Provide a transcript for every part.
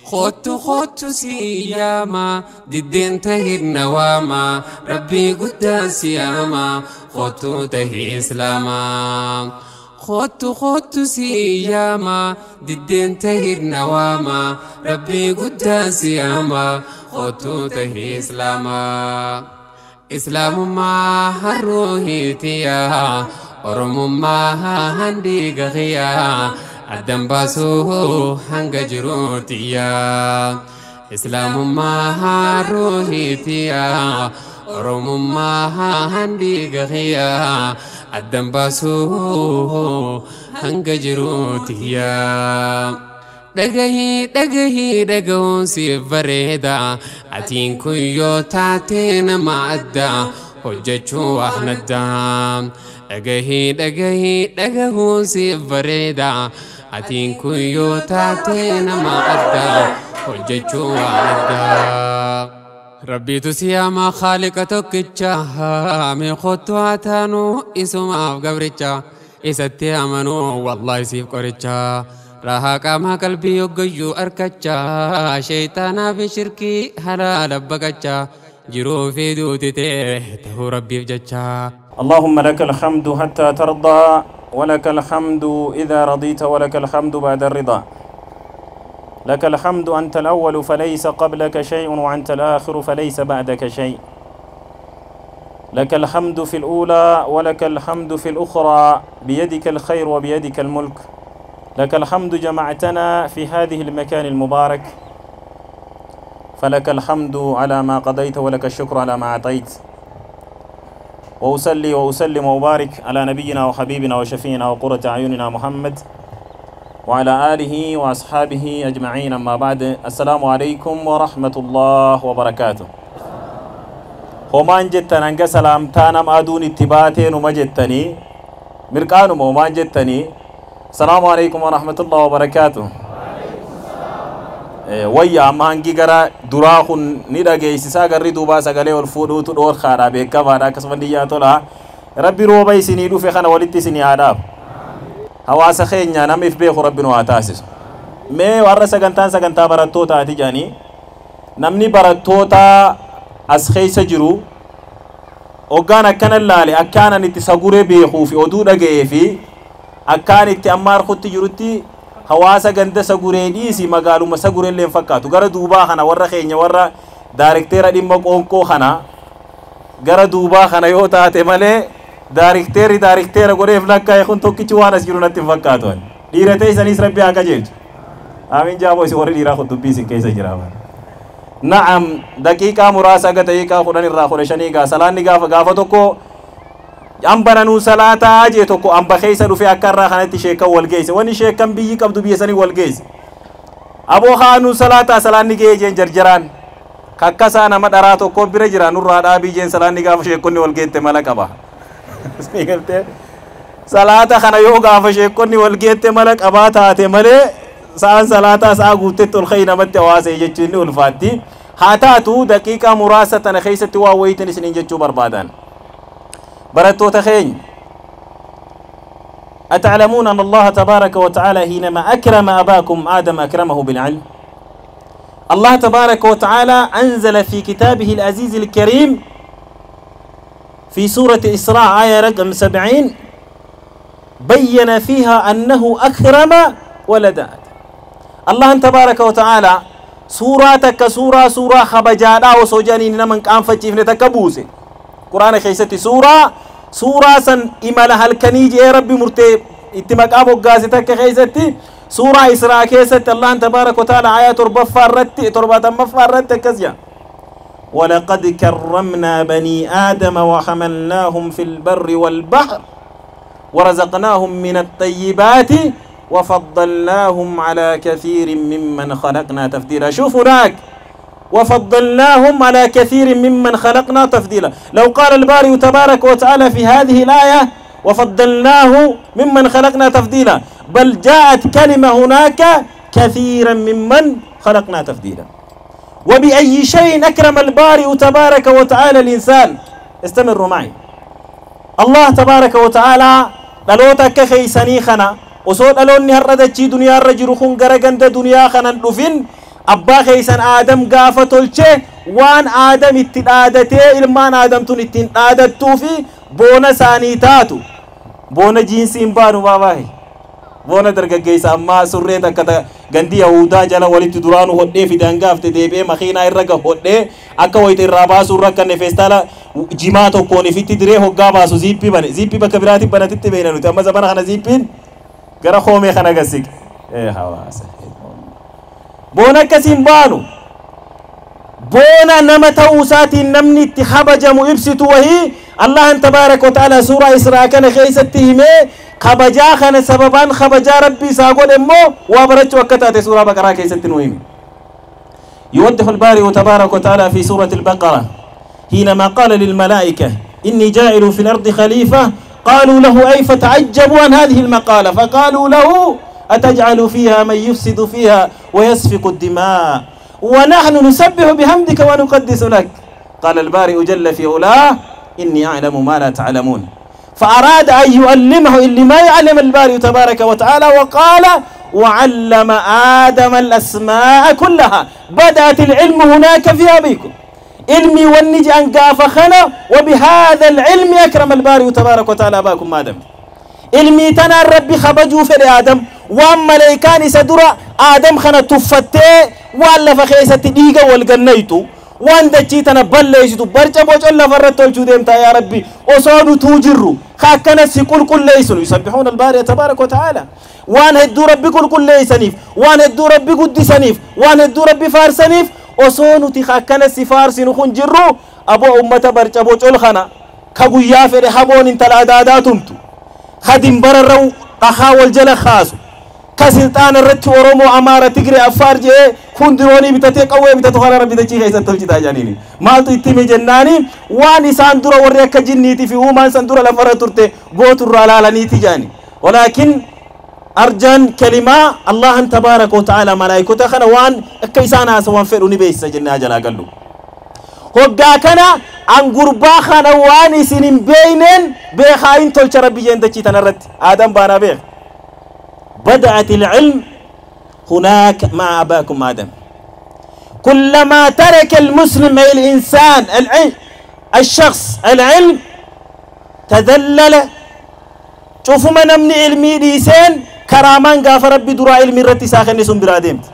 Kottu kottu si yaama diddeen tahin nawaama rabbii guddaan si yaama kottu tahi islaamaa. Kottu kottu si yaama diddeen tahin nawaama rabbii guddaan si yaama kottu tahi islaamaa. Islaamummaa harruuhiitiyaa Oromummaa handhiiga xiyaa addan baasuu hanga jiruutiyaa. Islaamummaa harruuhiitiyaa Oromummaa handhiiga xiyaa addan baasuu hanga jiruutiyaa. Dhagahii dhagahii dhagahuun siif bareeda atiin kun yoo taate nama adda hojjechuu waan addaa. Dhagahii dhagahii dhagahuun siif bareeda atiin kun yoo taate nama adda hojjechuu waan addaa. Rabbiitu siyaama khaaliqa tokkicha mee kottu haa taanu isumaaf gabricha isatti amanuu wallaahi siif qoricha. Rahaa qaamaa qalbii hoggayyuu arkachaa sheeytaanaa fi shirkii halaala baqachaa jiruu fi duuti ta'e ta'uu rabbiif jechaa. اللهم لك الحمد حتى ترضى ولك الحمد إذا رضيت ولك الحمد بعد الرضا. لك الحمد أنت الأول فليس قبلك شيء وأنت الآخر فليس بعدك شيء. لك الحمد في الأولى ولك الحمد في الأخرى، بيدك الخير وبيدك الملك. لك الحمد جمعتنا في هذه المكان المبارك، فلك الحمد على ما قضيت ولك الشكر على ما أعطيت. وأصلي وأسلم وأبارك على نبينا وحبيبنا وشفينا وقرة أعيننا محمد وعلى آله وأصحابه أجمعين. أما بعد، السلام عليكم ورحمة الله وبركاته. همان جتنا أنك سلامتانا أدون اتباتين ومجتني مرقانم همان جتني. السلام عليكم ورحمة الله وبركاته. Wayya amma hangi gara duraa kun ni dhageessisaa garri duubaa sagalee ol fuudhuutu dhoorkaadha beekamaadha. Akkasuma niyyaa tola rabbi rooba isinii dhufe kana walitti isinii haa dhaabu. Hawaasa keenya namiif beeku rabbi nu haa taasisu. Mee warra sagantaan sagantaa barattootaati jedhanii namni barattoota as keessa jiru hoggaan akkana laale akkaanan itti saguree beekuu fi oduu dhaga'ee fi akkaan itti amma harkutti jirutti hawaasa ganda saguree dhiisi magaaluma saguree illee hin fakkaatu. Gara duubaa kana warra keenya warra daarikteera dhimma qoonqoo kana gara duubaa kana yoo taate malee daarikteerri daarikteera godheef lakkaa'e kun tokkichi waan as jiru natti hin fakkaatu. Dhiira ta'e isanis rabbi haa qajeelchu. Amiin jaaboo isin warri dhiiraa kun dubbii isin keessa jira. Na'am, daqiiqaa muraasa aga daqiiqaa 10 irraa 15 gaa salaanni gaafa gaafa tokko ambananuu salaataa jee tokko amba keessa dhufe akka irraa kanatti sheekan wal geesse. Wanni sheekan biyyi qabdu biyya sanii wal geesse. Aboo haanuu salaataa salaanni ga'ee jeen jarjaraan kakkasaa nama dharaa tokko bira jira nurraa dhaabii jeen salaanni gaafa sheekonni wal geette mala qaba. Salaata kana yoo gaafa sheekonni wal geette mala qabaa taate malee sa'aan salaataa sa'a guutetti ol ka'ii namatti hawaasa jechuun ni ulfaatti. Haa taatu daqiiqaa muraasa tana keessatti waa wayitan isiniin jechuu barbaadan. Barattoota keenya, أتعلمون أن الله تبارك وتعالى حينما أكرم أباكم آدم أكرمه بالعلم؟ الله تبارك وتعالى أنزل في كتابه العزيز الكريم في سورة إسراء آية رقم 70 بين فيها أنه أكرم ولد آدم. الله تبارك وتعالى سورة سورة سورة خبجانا وسوجاني نمن كان فتشيف نتكبوسي قرآن خيستي سورة سورة سن إمالها الكنيج يا ربي مرتي اتمك أبو غازتك خيستي سورة إسراء كيست الله تبارك وتعالى آيات تربة مفارت كزيا. ولقد كرمنا بني آدم وحملناهم في البر والبحر ورزقناهم من الطيبات وفضلناهم على كثير ممن خلقنا تفضيلا. شوف هناك وفضلناهم على كثير ممن خلقنا تفضيلا. لو قال الباري تبارك وتعالى في هذه الآية وفضلناه ممن خلقنا تفضيلا، بل جاءت كلمة هناك كثيرا ممن خلقنا تفضيلا. وبأي شيء أكرم البارئ تبارك وتعالى الإنسان؟ استمروا معي. الله تبارك وتعالى dhaloota akka keeysanii kana osoo dhaloonni har'a dachii duniyaa irra jiru kun gara ganda duniyaa kanan dhufin Abbaa keessan Aadam gaafa tolche waan Aadam itti dhaadatee ilmaan Aadam tun ittiin dhaadattuu fi boona isaanii taatu. Boona jiinsii hin baanu baabaahi. Boona dargaggeessa ammaa surree takka gandii Yahudaa jala walitti duraanu hodhee fide hangaafte deebi'ee makiinaa irra gahu hodhee akka wayita irraa baasuu irra akka feestaala jimaa tokkoon ifitti diree hoggaa baasu ziippii bane ziippii bakka biraatti banatitti beena nuti amma zamana kana ziippiin gara hoomee kana gassiqe. Hawaasa. Boona akkasiin baanu boona nama ta'uu isaatiin namni itti kabajamu ibsitu wahii Allahan tabaaraka wa ta'ala suuraa Israa kana keessatti himee kabajaa kana sababaan kabajaa rabbii isaa godhe immoo waa barachuu akka taate suuraa Baqaraa keessatti nu hime. يوضح البارئ تبارك وتعالى في سورة البقرة حينما قال للملائكة إني جاعل في الأرض خليفة قالوا له أي فتعجبوا عن هذه المقالة فقالوا له أتجعل فيها من يفسد فيها ويسفك الدماء ونحن نسبح بحمدك ونقدس لك قال البارئ جل في علاه إني أعلم ما لا تعلمون. فأراد أن يعلمه اللي ما يعلم البارئ تبارك وتعالى وقال وعلم آدم الأسماء كلها. بدأت العلم هناك في أبيكم علمي والنجي أن قافخنا وبهذا العلم أكرم البارئ تبارك وتعالى أباكم آدم. علمي تنا ربي خبجوا في آدم وأما ملائكان سدرا آدم خنا تفتي ولا فخيسة ديقة والجنيتو وان دجيتنا بليشتو برجع بوج الله فرت الجودين تا يا ربي وصادوا توجروا خاكنا سيقول كل ليسن يسبحون الباري تبارك وتعالى وان هدو ربي كل كل ليسنيف وان هدو ربي قد سنيف وان هدو ربي فارسنيف وصونو تخاكنا سفارس نخون جرو أبو أمة برجع بوج الخنا كابو يافر حبون انت العداداتمتو خدم بررو أخاول جل خاصو كسلطان الرت ورمو أمارة تجري أفار جه كندروني بتاتي قوي بتاتو خلا ربي تجي خيسة تلجي تاجانيني مالتو يتم جناني واني ساندورا وريك جنيتي في ومان ساندورا لفرة ترتي قوت الرلالة نيتي جاني. ولكن أرجان كلمة الله تبارك وتعالى ملائكته خنا وان كيسانا سوان فيروني بيس جنة جلا قالوا هو كنا عن قربا خنا واني سنين بينن بخاين تلجي ربي جنتي تنرت آدم بانا بيخ. بدأت العلم هناك مع أباكم آدم. كلما ترك المسلم أي الإنسان العلم الشخص العلم تذلل. شوفوا من أمن علمي ليسان كرامان غاف ربي درا علمي رتي ساخن نسم برادمت.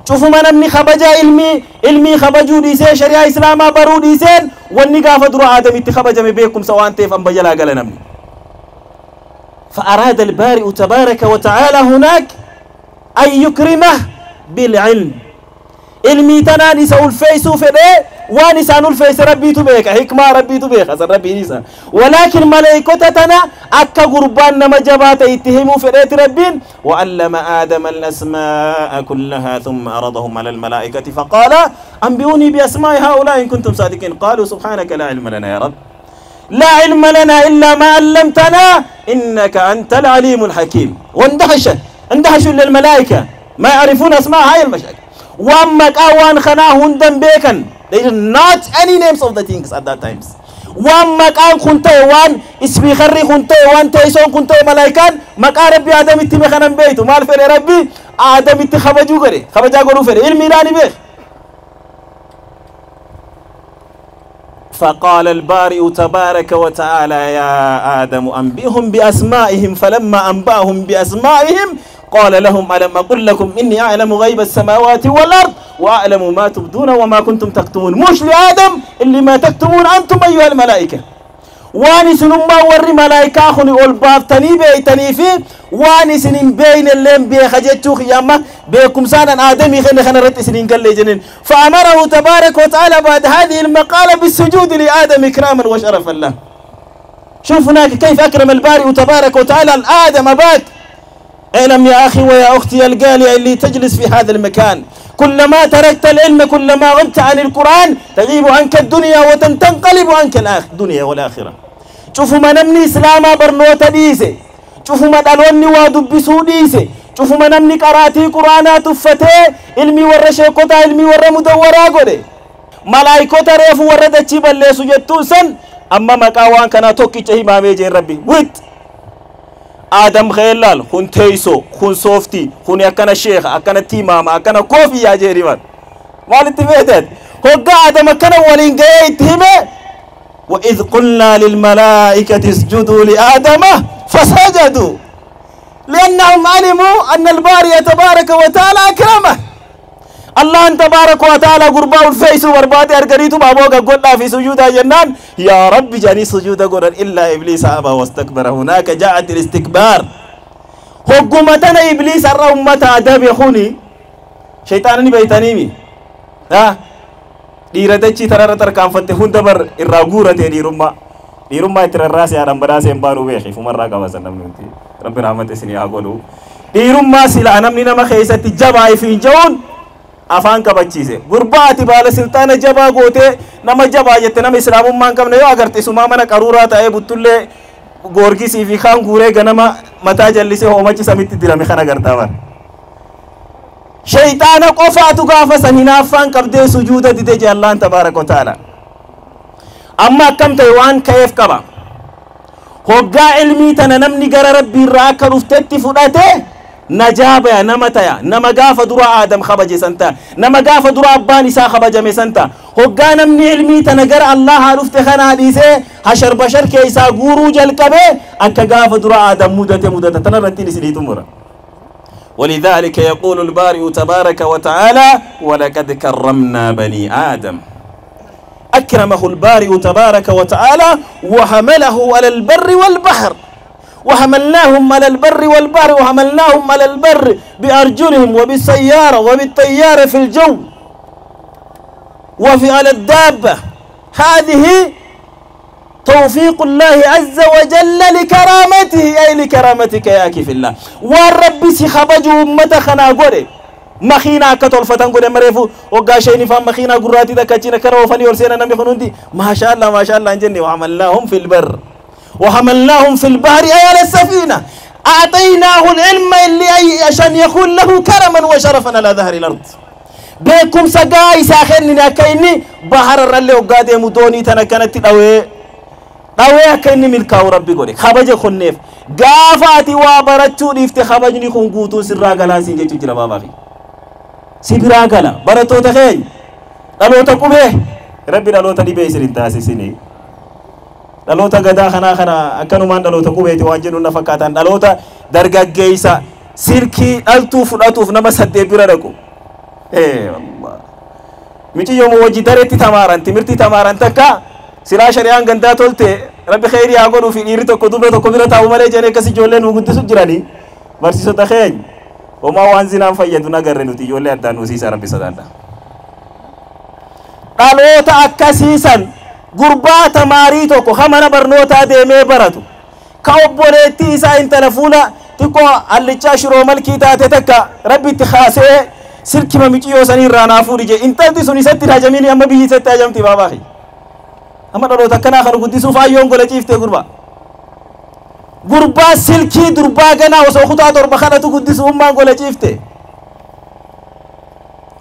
شوفوا من أمن خبجا علمي علمي خبجو ليسان شريعة إسلاما برو ليسان واني غاف درا آدم اتخبجا مبيكم سوان تيف أم بجلا قال نمني. فأراد البارئ تبارك وتعالى هناك أن يكرمه بالعلم. علمي تناني سأول فيسو فدي واني سانول فيس ربي تبيك حكمة ربي تبيك أصل ربي نيسا. ولكن ملائكتنا أكا قربان نما جبات يتهموا فديت ربين. وعلم آدم الأسماء كلها ثم عرضهم على الملائكة فقال أنبئوني بأسماء هؤلاء إن كنتم صادقين. قالوا سبحانك لا علم لنا يا رب لا علم لنا إلا ما علمتنا إنك أنت العليم الحكيم. واندهش اندهشوا للملائكة ما يعرفون أسماء هاي المشاكل. وأما كأوان خناهن دم بيكن There is not any names of the things at that times. وأما كأن كنتي وان اسمي خري كنتي وان تيسون كنتي ملائكان ما كان ربي آدم اتمي خنم بيته مال فري ربي آدم اتخبجو غري خبجا غرو فري علمي راني بيخ. فقال البارئ تبارك وتعالى يا آدم أنبئهم بأسمائهم. فلما أنبأهم بأسمائهم قال لهم ألم أقل لكم إني أعلم غيب السماوات والأرض وأعلم ما تبدون وما كنتم تكتمون. مش لآدم اللي ما تكتمون أنتم أيها الملائكة. واني سنما وري ملائكة خني أول باب تني بي تني في واني سنين بين اللين بي خجتو خيامة بيكم سانا آدمي خني خنا رت سنين قال لي جنين. فأمره تبارك وتعالى بعد هذه المقالة بالسجود لآدم إكراما وشرفا له. شوف هناك كيف أكرم البارئ تبارك وتعالى الآدم أباك. اعلم يا أخي ويا أختي الغالية اللي تجلس في هذا المكان، كلما تركت العلم كلما غبت عن القرآن تغيب عنك الدنيا وتنقلب عنك الدنيا والآخرة. شوفوا ما نمني إسلاما برنوتا ديسي، شوفوا ما دالوني وادبسو ديسي، شوفوا ما نمني قراتي قرآنا تفتي علمي ورا شيكوتا علمي ورا مدورا قولي ملايكوتا ريفو ورا دتشيبا اللي سجدتو سن أما مكاوان كان توكي تهي مامي جين ربي ويت آدم خيلال خون تيسو خون صوفتي خون أكنا شيخ أكنا تيمام أكنا كوفي يا جيريمان مالتي بيتت هو آدم أكنا ولين جيت همه وإذ قلنا للملائكة اسجدوا لآدم فسجدوا لأنهم علموا أن الباري تبارك وتعالى أكرمه. الله تبارك وتعالى قرباه الفيس وارباتي أرقريتو بابوك قلنا في سجود جنان يا رب جاني سجود قرن إلا إبليس أبى واستكبر. هناك جاءت الاستكبار حكومتنا إبليس الرأمة أدب يخوني شيطانني بيتانيمي ها dhiiratachi tararra tarkaanfatte hunda bar irraa guurate dhiirummaa itti rarraase haadhaan badhaasee hin baanuu beeki fumarraa qabasan namni hundi rabbi rahmata isinii haa godhu dhiirummaa silaa namni nama keessatti jabaa ifiin ja'uun afaan qabachiise gurbaa ati baala silxaana jabaa gootee nama jabaa jette nama islaamummaa hin qabne yoo agarte isumaa mana qaruuraa ta'ee buttullee goorgisii fi kaan guuree ganama mataa jallisee hoomachi samitti dirame kan agartaa bara شيطان قفاتو غافا هنافان قبدي سجود دي الله تبارك وتعالى. أما كم تيوان كيف كبا هوغا علمي تنا نمني غير ربي راك رفتتي فداته نجابة يا نمتا يا نما غافا درا آدم خبجي سنتا نما غافا درا أباني سا خبجة سنتا هوغا نمني علمي تنا غير الله رفت خنا حديثه حشر بشر كيسا غورو جلقبه أكا غافا درا آدم مدته مدته تنا رتيني سني تمره. ولذلك يقول البارئ تبارك وتعالى ولقد كرمنا بني آدم. أكرمه البارئ تبارك وتعالى وحمله على البر والبحر وحملناهم على البر والبحر وحملناهم على البر بأرجلهم وبالسيارة وبالطيارة في الجو وفي على الدابة. هذه توفيق الله عز وجل لكرامته أي لكرامتك يا أخي في الله. والرب سخبج أمة خنا قولي مخينا كتول فتن قولي مريفو وقاشيني فهم مخينا قراتي دكاتينا كرو فني ورسينا نمي خنوندي ما شاء الله ما شاء الله انجني. وحملناهم في البر وحملناهم في البحر أي على السفينة. أعطيناه العلم اللي أي عشان يكون له كرما وشرفا على ظهر الأرض. بكم سقاي ساخننا كيني بحر الرلي وقادي مدوني تنكنت الأوي dhawee akka inni milkaa'u rabbi godhe kabaja konneef gaafa ati waa barachuu dhiifte kabajni kun guutuun sirraa galaa siin jechuu jira baabaa fi si biraa gala barattoota keenya dhaloota qubee rabbi dhaloota dhibee isin hin taasisini dhaloota gadaa kanaa kana akkanumaan dhaloota qubeeti waan jedhu na fakkaatan dhaloota dargaggeessa silkii dhaltuu fudhatuuf nama 8 bira dhaqu wallah miciyyooma wajji dareetti tamaaran timirtii tamaaran takka silaa shari'aan gandaa tolte rabbi khayrii haa godhuu fi dhiirri tokko dubra tokko bira taa'u malee jedhee akkas ijoolleen nu guddisu jiranii barsiisota keenya homaa waan zinaan fayyadu nagarre nuti ijoollee addaan nuusiisa rabbi sodaadha. Dhaloota akkasiisan gurbaa tamaarii tokko ka mana barnootaa deemee baratu ka obboleettii isaa intala fuula xiqqoo allichaa shiroo malkii taate takka rabbi itti kaasee silkima miciyyoo sanii irraa naa fuudhi jee intalti sun isatti hin hajamini amma biyyi isatti hajamti baabaa kiyya. Amma dhaloota akkanaa kan guddisuuf ayyoon gola ciiftee gurbaa. Gurbaa silkii durbaa ganaa osoo kutaa 7 kanatu guddisu ummaan gola ciifte.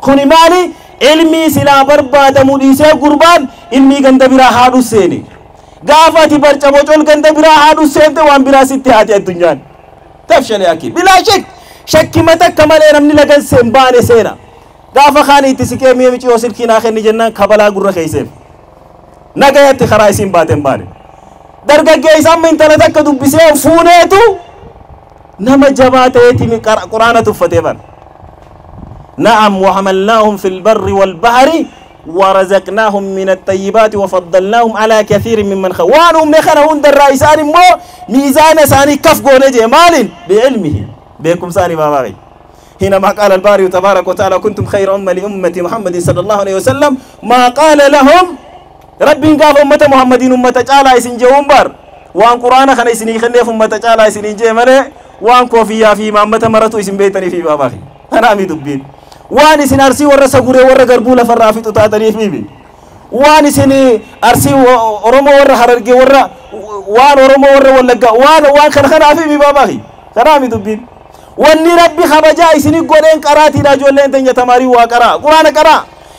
Kuni maali? Ilmii silaa barbaadamu dhiisee gurbaan ilmii ganda biraa haadhu seene. Gaafa ati barca bocol ganda biraa haadhu seente waan biraa sitti haati addunyaan. Tafshalee akki. Bilaa shak shakkima takka malee namni lagan seen baane seena. Gaafa kaan itti siqee mi'a miciyoo silkii naa kenni jennaan kabalaa gurra keeyseef. Nagayatti karaa isiin baateen baane. Dargaggeessa amma intala takka dubbisee fuuneetu nama jabaa ta'eeti quraana tuffatee bara. نعم وحملناهم في البر والبحر ورزقناهم من الطيبات وفضلناهم على كثير ممن خوانهم نخنهن الرئيسان مو ميزان ساني كف قونجي مال بعلمه بكم ساني باباغي. حينما قال الباري تبارك وتعالى كنتم خير أمة لأمة محمد صلى الله عليه وسلم ما قال لهم ربي قال أمة محمد أمة تعالى يسنجون بر وان قرآن خنا يسني خنيف أمة تعالى يسنجي ملي وان كوفيا في مامة مرتو يسن بيتني في باباغي أنا أمي دبين وان سن أرسي ورا سغوري ورا غربولا فرافي تتاتني فيبي وان سن أرسي أورومو ورا حررجي ورا وان أورومو ورا ولغا وان وان خن خنا في باباغي خنا دبين واني ربي خبجا يسني غورين قراتي لا جولين تنجا تماري وقرا قران قرا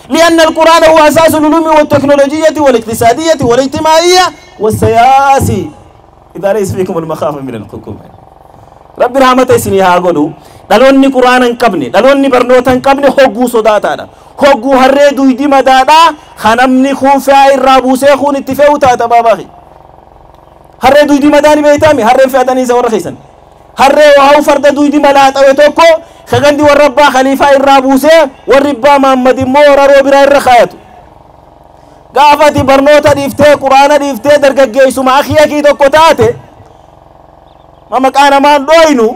لأن القرآن هو أساس العلوم والتكنولوجية والاقتصادية والاجتماعية والسياسي. إذا ليس فيكم المخافة من الحكومة. Rabbi rahmata isinii haa godhu. Dhaloonni quraana hin qabne, dhaloonni barnoota hin qabne hogguu sodaataadha. Hogguu harree duydi madaadha. Kanamni kun fe'aa irraa buusee kun itti fe'u taata baabaahi. Harree duydi madaa ni beeytaami? Harreen fe'atanii isa warra keessan. Harree waa'u farda duydi malaaxawe tokko kagandi warra abbaa khaliifaa irraa buusee warri abbaa Mahammad immoo warra biraa irra kaayatu. Gaafa ati barnoota dhiiftee quraana dhiiftee dargaggeessuma akii akii tokko taate maqaa namaan dhooynu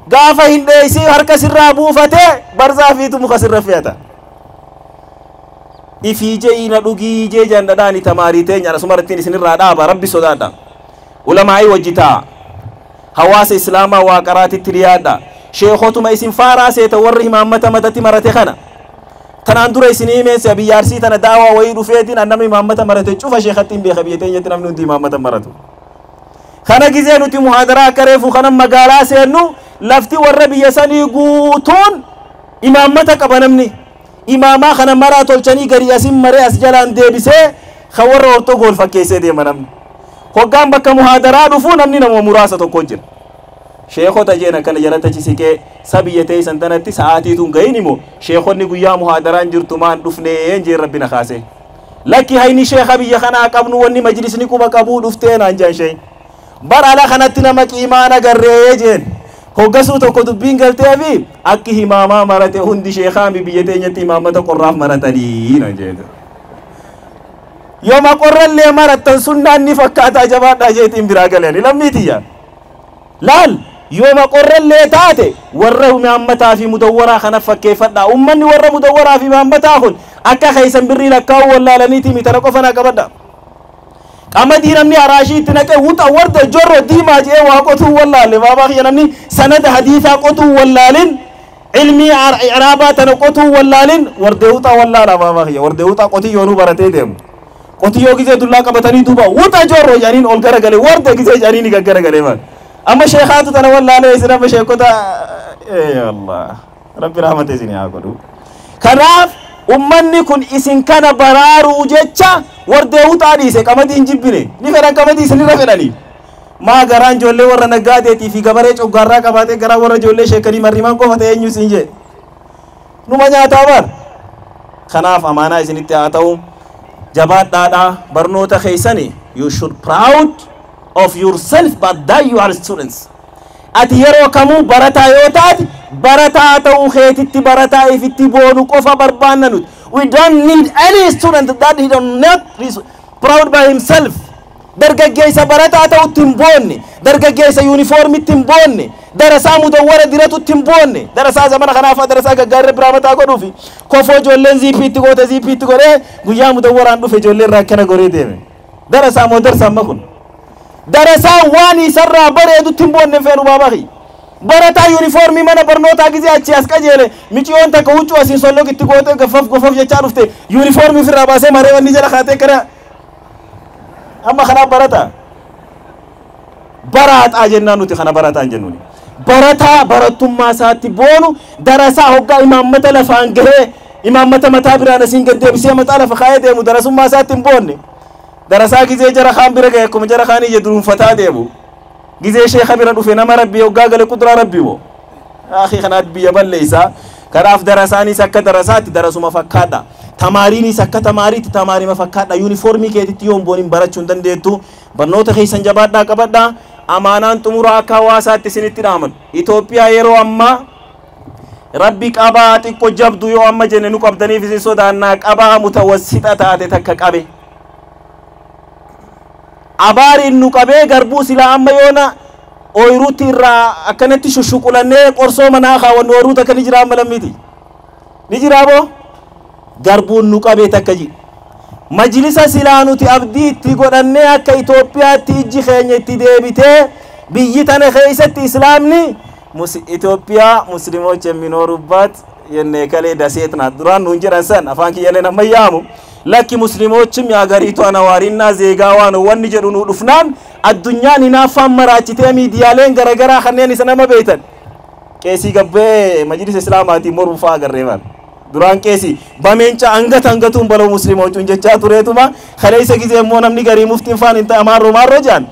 gaafa hin dheeysii harka sirraa buufatee barzaa fiitu muka sirra fe'ata. Ifii je'ina dhugii jee jandadhaani tamaarii teenya asuma irrattiin isinirraa dhaaba. Rabbi sodaadha. Ulamaa'ii wajji taa'a. Hawaasa islaamaa waa qaraatitti dhiyaadha. Sheekotuma isin faaraa seeta warri himaammata matatti marate kana. Tanaan dura isin himeense biyya Arsii tana daawaa wayii dhufeetiin namni himaammata marate cufa sheekatti hin beeka. Biyya teenyatti namni hundi himaammata maratu. Kana gizee nuti muhaadaraa akka reefu kana magaalaa seennu lafti warra biyya sanii guutuun imaammata qaba namni. Imaamaa kana maraa tolchanii garii asin maree as jalaan deebisee kan warra ortogool fakkeessee deema namni. Hoggaan bakka muhaadaraa dhufu namni nama muraasa tokko jira. Sheekota jeen akkana jalatti achi siqee sabiyya teessan tanatti sa'aatiituun gahin immoo sheekonni guyyaa muhaadaraan jirtu maan dhufnee jeen rabbi na kaase. Lakki hayni sheeka biyya kanaa qabnu wanni majlisni quba qabuu dhuftee naan jaan shee. Bar ala kanatti nama qiimaan agarree jeen. Hoggasuu tokko dubbiin galtee fi akki himaamaa marate hundi sheekaa biyya teenyatti imaamata qorraaf maratanii naan jeen. Yooma qorrallee marattan sunnaan ni fakkaataa jabaadhaa jeetiin biraa galani lammiitiyya. Laal yooma qorrallee taate warra imaammataa fi mudawwaraa kana fakkeeffadhaa. Ummanni warra mudawwaraa fi imaammataa kun akka keeysan birrii lakkaa'uu wallaalaniiti mitana qofa naa qabadha. Qamadii namni araashii itti naqee wuxa warda jorro diimaa jedhee waa qotuu wallaalle baabaa kiyya namni sanada hadiisaa qotuu wallaalin ilmii iraabaa tana qotuu wallaalin wardee wuxa wallaala baabaa kiyya wardee wuxa qotiyyoonuu baratee deemu. Qotiyyoo gizee dullaa qabatanii duuba wuxa jorro jedhaniin ol garagalee warda gizee jedhanii ni gaggaragalee maal. Amma sheekaatu tana wallaalee isin amma sheekota Allah rabbi rahmata isin haa godhu. Kanaaf ummanni kun isin kana baraaruu jecha wardee wuxaa dhiise qamadii hin jibbine ni fedhan qamadii isinirra fedhanii. Maa garaan ijoollee warra naggaadeetii fi gabaree coggaarraa qabaatee garaa warra ijoollee sheekanii marrimaan qofa ta'e eenyu isin jee. Numa nyaataa bar. Kanaaf amaanaa isinitti haa ta'u jabaadhaadhaa barnoota keessani you should proud of yourself but that you are students. Ati yeroo kamuu barataa yoo taate barataa ta'uu keetitti barataa ifitti boonu qofa barbaanna nuti. We don't need any student that he don't not proud by himself. Dargaggeessa barataa ta'utti hin boonne, dargaggeessa yuunifoormitti hin boonne, darasaa mudawwara diratutti hin boonne, darasaa zamana kanaafaa darasaa gaggaarree biraa mataa godhuufi kofoo ijoolleen ziipiitti goote ziipiitti godhee guyyaa mudawwaraan dhufe ijoolleen irraa akkana goree deeme. Darasaa moo darsa amma kun? Darasaa waan isarraa bareedutti hin boonne feenu baabaahi. Barataa yuunifoormii mana barnootaa gizee achii as qajeele miciyoon takka huccuu asiin solloq itti gootee gaffaf gofof jechaa dhufte yuunifoormii ofirraa baasee maree wanni jala kaatee kana amma kanaaf barataa. Baraaxaa jennaan nuti kana barataa hin jennuuni. Barataa barattummaa isaatti boonu darasaa hoggaa imaammata lafaan gahee imaammata mataa biraan asiin gad deebisee mataa lafa kaayee deemu darasummaa isaatti hin boonne. Darasaa gizee jara kaan bira gahe akkuma jara kaan ija duruunfataa deemu. Gizee sheeka bira dhufe nama rabbii hoggaa gale kuduraa rabbii moo. Akhi kanaat biyya balleessaa. Kanaaf darasaanis akka darasaatti darasuma fakkaadha. Tamaariinis akka tamaariitti tamaarima fakkaadha. Yuunifoormii keetitti yoon booniin barachuu hin dandeettu. Barnoota keessan jabaadhaa qabadhaa. Amaanaan xumuraa akka hawaasaatti isinitti dhaaman. Itoophiyaa yeroo ammaa rabbi qabaa xiqqoo jabdu yoo amma jenne nu qabdaniif isin sodaannaa qabaa mutawassixa taate takka qabe. Abaariin nu qabee garbuu silaa amma yoona ooyiruutti irraa akkanatti shushuqulannee qorsoo manaa kaawwannu ooyiruu takka ni jira amma lammiiti. Ni jiraa boo? Garbuun nu qabee takka ji. Majlisa silaa nuti abdii itti godhannee akka Itoophiyaatti ijji keenya itti deebitee biyyi tana keessatti islaamni Itoophiyaa ሙስሊሞች የሚኖሩባት የነ ከሌ ደሴት ናት። duraan nuun jedhan san afaan kiyyaaleen ammayyaamu lakki musliimochim የሀገሪቷ ነዋሪና ዜጋዋ ነው wanni jedhu nu dhufnaan addunyaan hinaaffaan maraachitee miidiyaaleen garagaraa kanneen isa nama beeytan qeesii gabbee majlisa islaamaatiin mormu fa'aa agarree maal. Duraan qeesii bameenca angata angatuun baloo musliimochuun jechaa tureetuma kaleessa gizee immoo namni garii muftiin faan hin ta'e maarroo maarroo jedhan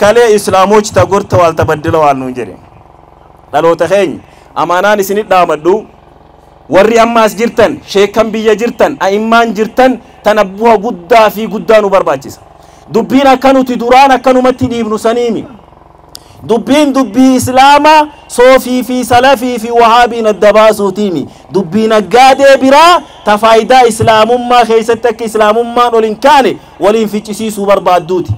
kalee islaamoች ተጎድተዋል ተበድለዋል nuun jedhe. Dhaloota keenya amaanaan isinit dhaamadhu. Warri ammaas jirtan, sheekan biyya jirtan, a'immaan jirtan, tanabbuha guddaa fi guddaa nu barbaachisa. Dubbiin akka nuti duraan akkanumatti dhiibnu saniimi. Dubbiin dubbii islaamaa soofii fi salafii fi wahaabiin adda baasuutiimi. Dubbii naggaadee biraa ta faayidaa islaamummaa keessatti akka islaamummaan ol hin kaane waliin ficcisiisuu barbaadduuti.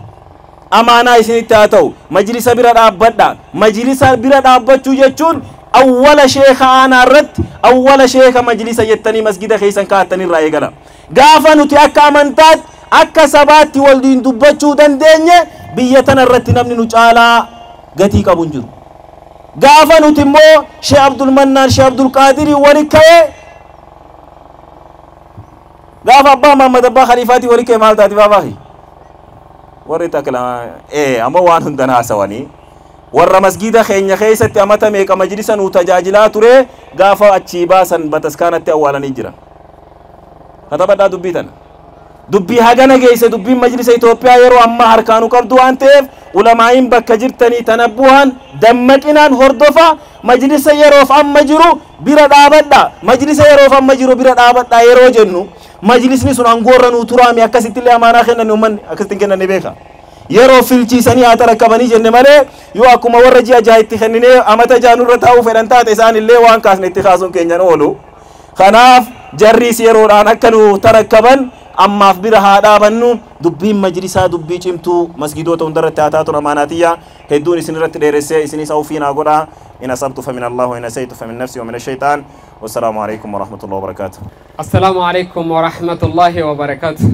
Amaanaa isinitti haa ta'u, majlisa bira dhaabbadha. Majlisa bira dhaabbachuu jechuun awwala sheeka aanaa irratti awwala sheeka majlisa jettanii masgida keessan kaa'attanirraa eegala. Gaafa nuti akka amantaatti akka sabaatti waliin dubbachuu dandeenye biyya tana irratti namni nu caalaa gatii qabu hin jiru. Gaafa nuti immoo Sheekh Abdul Mannaan Sheekh Abdul Qaadirii wali ka'ee gaafa abbaa Muhammad abbaa Khaliifaatii wali ka'e maal taati baabaahi? Warri takla amma waan hundan haasawanii warra masgida keenya keessatti amata meeqa majlisa nu tajaajilaa ture gaafa achii baasan bataskaanatti awwaalanii jiran. Katabadhaa dubbii tana. Dubbii hagana geesse dubbiin majlisa Itoophiyaa yeroo ammaa harkaanuu qabdu waan ta'eef ulamaa'iin bakka jirtanii tanabbu'aan dammaqinaan hordofa majlisa yeroof amma jiru bira dhaabadha. Majlisa yeroof amma jiru bira dhaabadha yeroo jennu majlisni sun aangoorra nuu turaami akkasitti illee amaanaa kennan uummanni akkasitti kennan ni beeka. Yeroo filchiisanii haa tarakkabanii jenne malee yoo akkuma warra ji'a jaha itti kenninee amata jaha nurra taa'uu fedhan taate isaan illee waan kaasne itti kaasuun keenyan oolu. Kanaaf jarriis yeroodhaan akka nu tarakkaban ammaaf bira haa dhaabannu. Dubbiin majlisaa dubbii cimtuu masgidoota hundarratti haa taatu amaanaatiyya. Hedduun isin irratti dheeressee isinis awfii naa godhaa. In asabtu famin Allah wa in asaytu famin nafsi wa min ashaytaan. Wassalaamu alaikum wa rahmatullahi wa barakaatuh. Assalaamu alaikum wa rahmatullahi wa barakaatuh.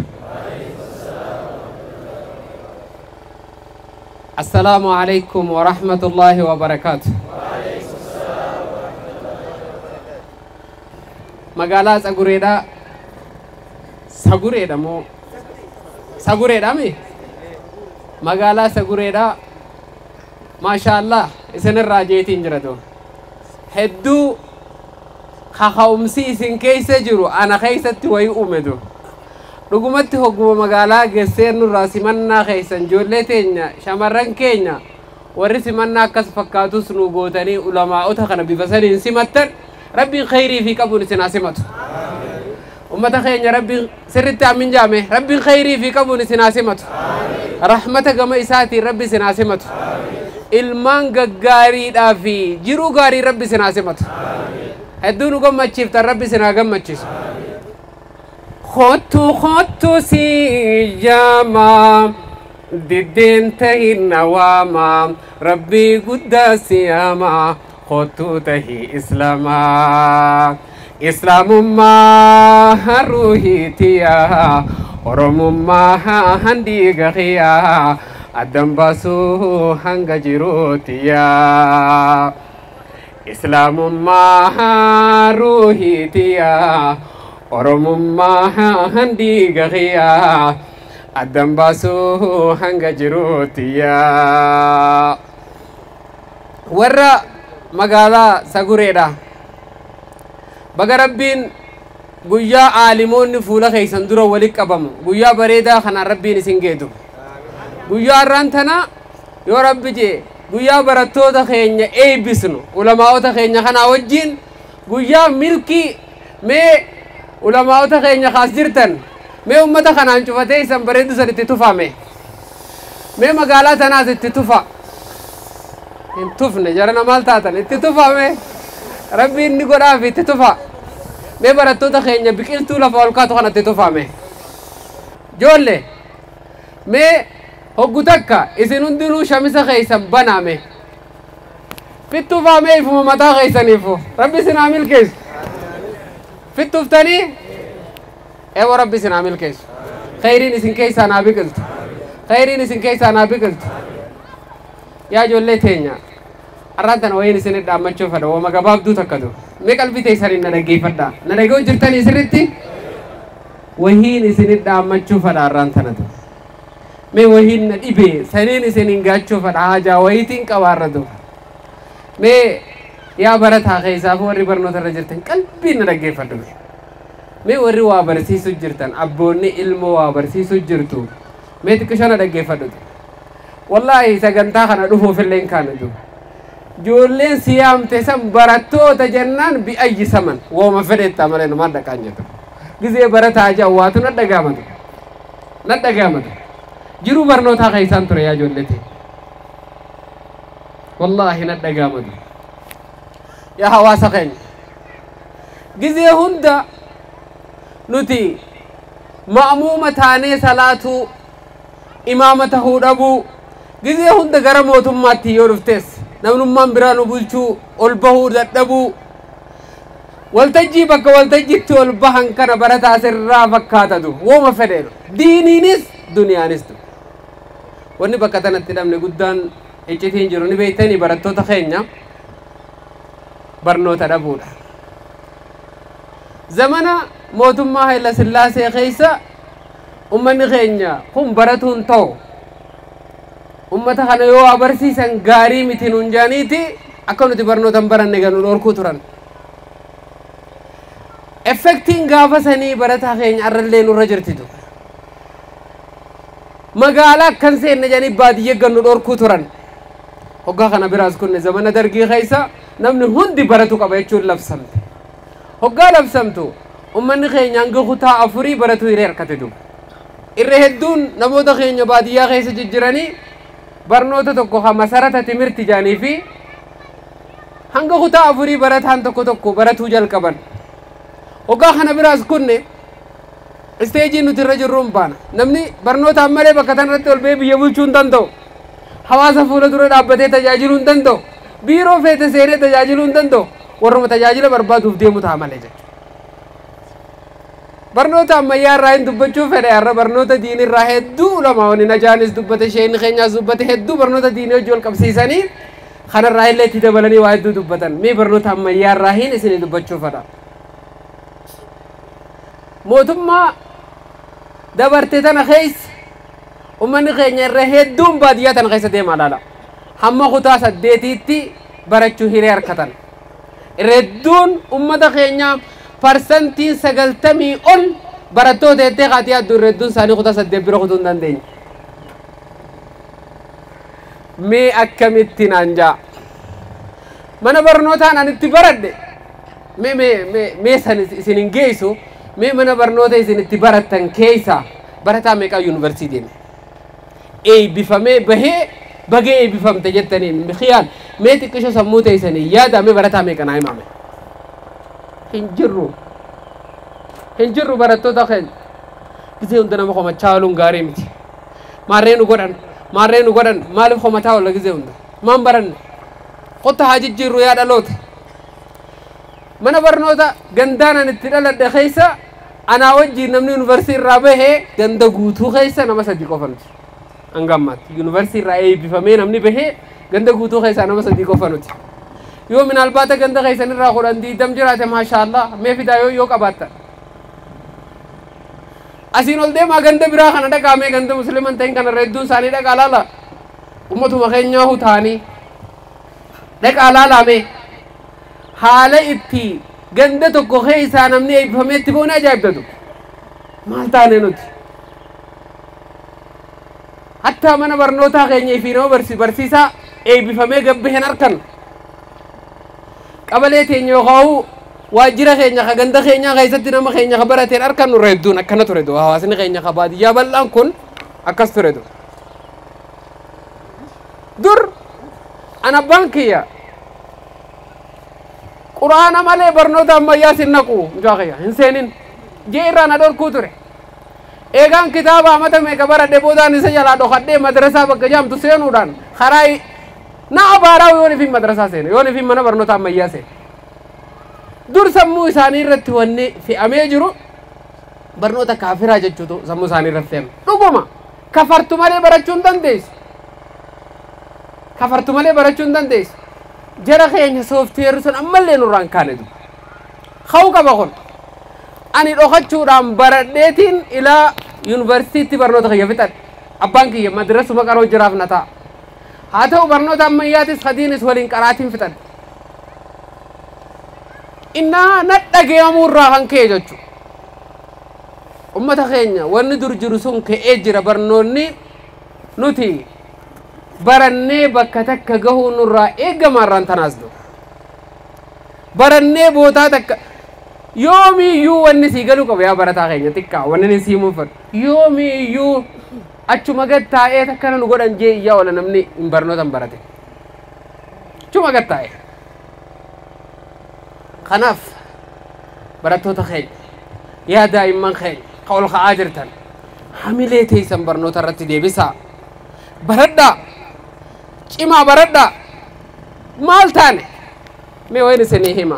Assalaamu alaikum wa rahmatullahi wa barakaatuh. Magaalaa Tsagureedhaa Sagureedha moo Sagureedha mi? Magaalaa Sagureedhaa maashaallah isinirraa jeetiin jiratu. Hedduu kaka'umsi isin keessa jiru ana keessatti wayii uumetu. Dhugumatti hogguma magaalaa geessee nurraa simannaa keessan ijoollee teenya shamarran keenya warri simannaa akkas fakkaatus nu gootanii ulamaa'ota kana bifa saniin simattan rabbiin khayrii fi qabuun isin haa simatu. Ummata keenya rabbiin sirritti amin jaame rabbiin khayrii fi qabuun isin haa simatu. Rahmata gama isaatiin rabbi isin haa simatu. Ilmaan gaggaariidhaa fi jiruu gaarii rabbi isin haa simatu. Hedduu nu gammachiiftan rabbi isin haa gammachiisu. Kottu kottu si jaamaa diddeen tahin awaamaa rabbii guddaa si yaamaa kottu tahi islaamaa. Islaamummaa ruuhiitiyaa Oromummaa handiiga xiyaa addan baasuu hanga jiruutiyaa. Islaamummaa ruuhiitiyaa Oromummaa handiiga xiyaa addan baasuu hanga jiruutiyaa. Warra magaalaa Sagureedha. Baga rabbiin guyyaa aalimoonni fuula keessan dura walitti qabamu guyyaa bareedaa kanaan rabbiin isin geetu. Guyyaa har'aan tana yoo rabbi jee guyyaa barattoota keenya eebbisnu ulamaa'ota keenya kanaa wajjin guyyaa milkii mee ulamaa'ota keenya kaas jirtan mee ummata kanaan cufatee isan bareedu san itti tufame mee magaalaa tanaas itti tufa hin tufne jarana maal taatan itti tufame rabbiin ni godhaaf itti tufa mee barattoota keenya biqiltuu lafa ol kaatu kanatti tufame joolle mee hoggu takka isin hundinuu shamisa keessan baname fittuufamee ifuma mataa keessaniifu rabbi isin haa milkeessu fittuuftanii eewwa rabbi isin haa milkeessu khayriin isin keessaa naa biqiltu khayriin isin keessaa naa biqiltu yaa ijoollee teenya arraan tana wayiin isin dhaammachuu fedha wama gabaabduu takkatu mee qalbii teessaniin na dhaggeeffadhaa na dhaga'uu jirtanii sirritti wahiin isin dhaammachuu fedha arraan tanatu mee wahiin na dhibee saniin isin hin gaachuu fedha haajaa wayiitiin qabaarratu mee yaa barataa keessaaf warri barnoota irra jirtan qalbiin na dhaggeeffadhu mee warri waa barsiisuu jirtan abboonni ilmoo waa barsiisuu jirtu mee xiqqisho na dhaggeeffadhu wallaahi sagantaa kana dhufuuf illee hin kaanatu. Ijoolleen si yaamte san barattoota jennaan bi'ayyi saman wooma fedhetta malee numaan dhaqaan jedhu. Gizee barataa jawwaatu na dhagaamatu. Na dhagaamatu. Jiruu barnootaa keessaan ture yaa ijoollete. Wallaahi na dhagaamatu. Yaa hawaasa keenya. Gizee hunda nuti ma'muuma taanee salaatuu imaama tahuu dhabuu gizee hunda gara mootummaatti yoo dhuftes namnummaan biraa nu bulchuu ol bahuu dadhabuu waltajjii bakka waltajjiitti ol bahan kana barataa sirraa fakkaatatu wooma fedheedha diiniinis duniyaanis tu wanni bakka tanatti dhabne guddaan iccitiin jiru ni beektanii barattoota keenya barnoota dhabuudha. Zamana mootummaa Haayila Sillaasee keessa ummanni keenya kun baratuun ta'u ummata kana yoo abarsiisan gaarii miti nuun jaaniiti akka nuti barnoota hin baranne ganu dhorkuu turan. Effektiin gaafa sanii barataa keenya arrallee nurra jirtitu. Magaalaa akkan seenne jedhanii baadiyyee gannu dhorkuu turan. Hoggaa kana biraas kunne zamana dargii keessa namni hundi baratu qaba jechuun labsamte. Hoggaa labsamtu ummanni keenya hanga kutaa afurii baratu hiree harkate duuba. Irra hedduun namoota keenya baadiyyaa keessa jijjiiranii barnoota tokko ha masarata timirti jaanii fi hanga kutaa afurii barataan tokko tokko baratuu jalqaban. Hoggaa kana biraas kunne isteejiin nuti irra jirru hin baana. Namni barnoota ammalee bakka tanarratti ol ba'ee biyya bulchuu hin danda'u. Hawaasa fuula dura dhaabbatee tajaajiluu hin danda'u. Biiroo feete seenee tajaajiluu hin danda'u. Warruma tajaajila barbaaduuf deemu ta'a malee jechuudha. Barnoota ammayyaa irraa hin dubbachuu fedhe har'a barnoota diinii irraa hedduu ulamaawwan najaanis dubbate isheen keenyaas dubbate hedduu barnoota diinii hojii wal qabsiisanii kanarraa illee itti dabalanii waa hedduu dubbatan. Mee barnoota ammayyaa irraa hin isinii dubbachuu fedha. Mootummaa dabarte tana keessa ummanni keenya irra hedduun baadiyyaa tana keessa deemaa laala. Hamma kutaa 8tti barachuu hiree harkatan. Irra hedduun ummata keenyaa parsantiin 90 ol barattoota jettee kaatii addu irra hedduun isaanii kutaa 8 bira kutuu hin dandeenye. Mee akkamitti naan jaa? Mana barnootaan ani itti baradhe mee mee mee mee san isin hin geessu mee mana barnoota isin itti barattan keessa barataa meeqaa yuunivarsiitii deeme? Eebbifamee bahee bagee eebbifamte jettaniin khiyaal mee xiqqisho sammuu teessanii yaada mee barataa meeqa naa himame? Hin jirru. Hin jirru barattoota keenya. Gisee hunda nama komachaa ooluun gaarii miti. Maarree nu godhan, maarree nu godhan maaliif komataa oolla gisee hunda? Maan baranne? Qotta haa jijjiirru yaa dhaloota. Mana barnoota gandaan ani itti dhaladhe keessa anaa wajjin namni yuunivarsiitii irraa bahee ganda guutuu keessa nama 3 qofa nuti. Hanga ammaatti yuunivarsiitii irraa eebbifamee namni bahee ganda guutuu keessaa nama 3 qofa nuti. Yoo minaalbaata ganda keessan irraa 10 20 jiraate maashaallah mee fidaa yoo qabaattan. Asiin ol deemaa ganda biraa kana dhaqaa mee ganda musliiman ta'in kana irra hedduun isaanii dhaqaa laala. Ummatuma keenyaa hutaanii dhaqaa laalaa mee. Haala itti ganda tokko keessaa namni eebbifamee itti boona ajaa'ibdatu. Maal taane nuti? Hattaa mana barnootaa keenya fi nama barsiisaa eebbifamee gabbee hin harkan. Qabalee teenya yookaan waajjira keenya ka ganda keenyaa keessatti nama keenya ka barateen harkan nurra hedduun akkana ture du'a hawaasni keenya ka baadiyyaa bal'aan kun akkas ture du'a. Dur ana abbaan kiyya quraana malee barnoota ammayyaa sin naqu mucaa kiyya hin seenin jee irraa na dhorkuu ture. Eegaan kitaaba amata meeqa baradhe boodaan isa jalaa dhokadhee madrasaa bakka jaamtu seenuudhaan karaa na abaaraa yoon ifin madrasaa seene yoon ifin mana barnoota ammayyaa seene. Dur sammuu isaanii irratti wanni fe'amee jiru barnoota kaafiraa jechuutu sammuu isaanii irratti fe'ame. Dhuguma kafartu malee barachuu hin dandeessu. Kafartu malee barachuu hin dandeessu. Jara keenya sooftiweerri sun ammallee nurraa hin kaane duuba. Ka'uu qaba kun. Ani dhokachuudhaan baradheetiin ilaa yuunivarsiitiitti barnoota kiyya fixadhe. Abbaan kiyya madrasuma qaroo jiraaf na ta'a. Haa ta'u barnoota ammayyaatis kadiinis waliin qaraatiin fixadhe. Innaa na dhageemamuu irraa kan ka'e jechuudha. Ummata keenya wanni dur jiru sun ka'ee jira barnoonni nuti Barannee bakka takka gahuu nurraa eegama irraan tanaas dura. Barannee bootaa takka yoomiyyuu wanni sii galuu qabu yaa barataa keenya xiqqaa wanni ni sii muufadhu yoomiyyuu achuma gad taa'ee takkana nu godhan jee iyyaa oola namni hin barnoota hin barate. Achuma gad taa'ee. Kanaaf barattoota keenya yaa daa'imman keenya ka ol ka'aa jirtan hamilee teessan barnoota irratti deebisaa. Baradhaa cimaa baradhaa maal taane mee wayin isinii hima.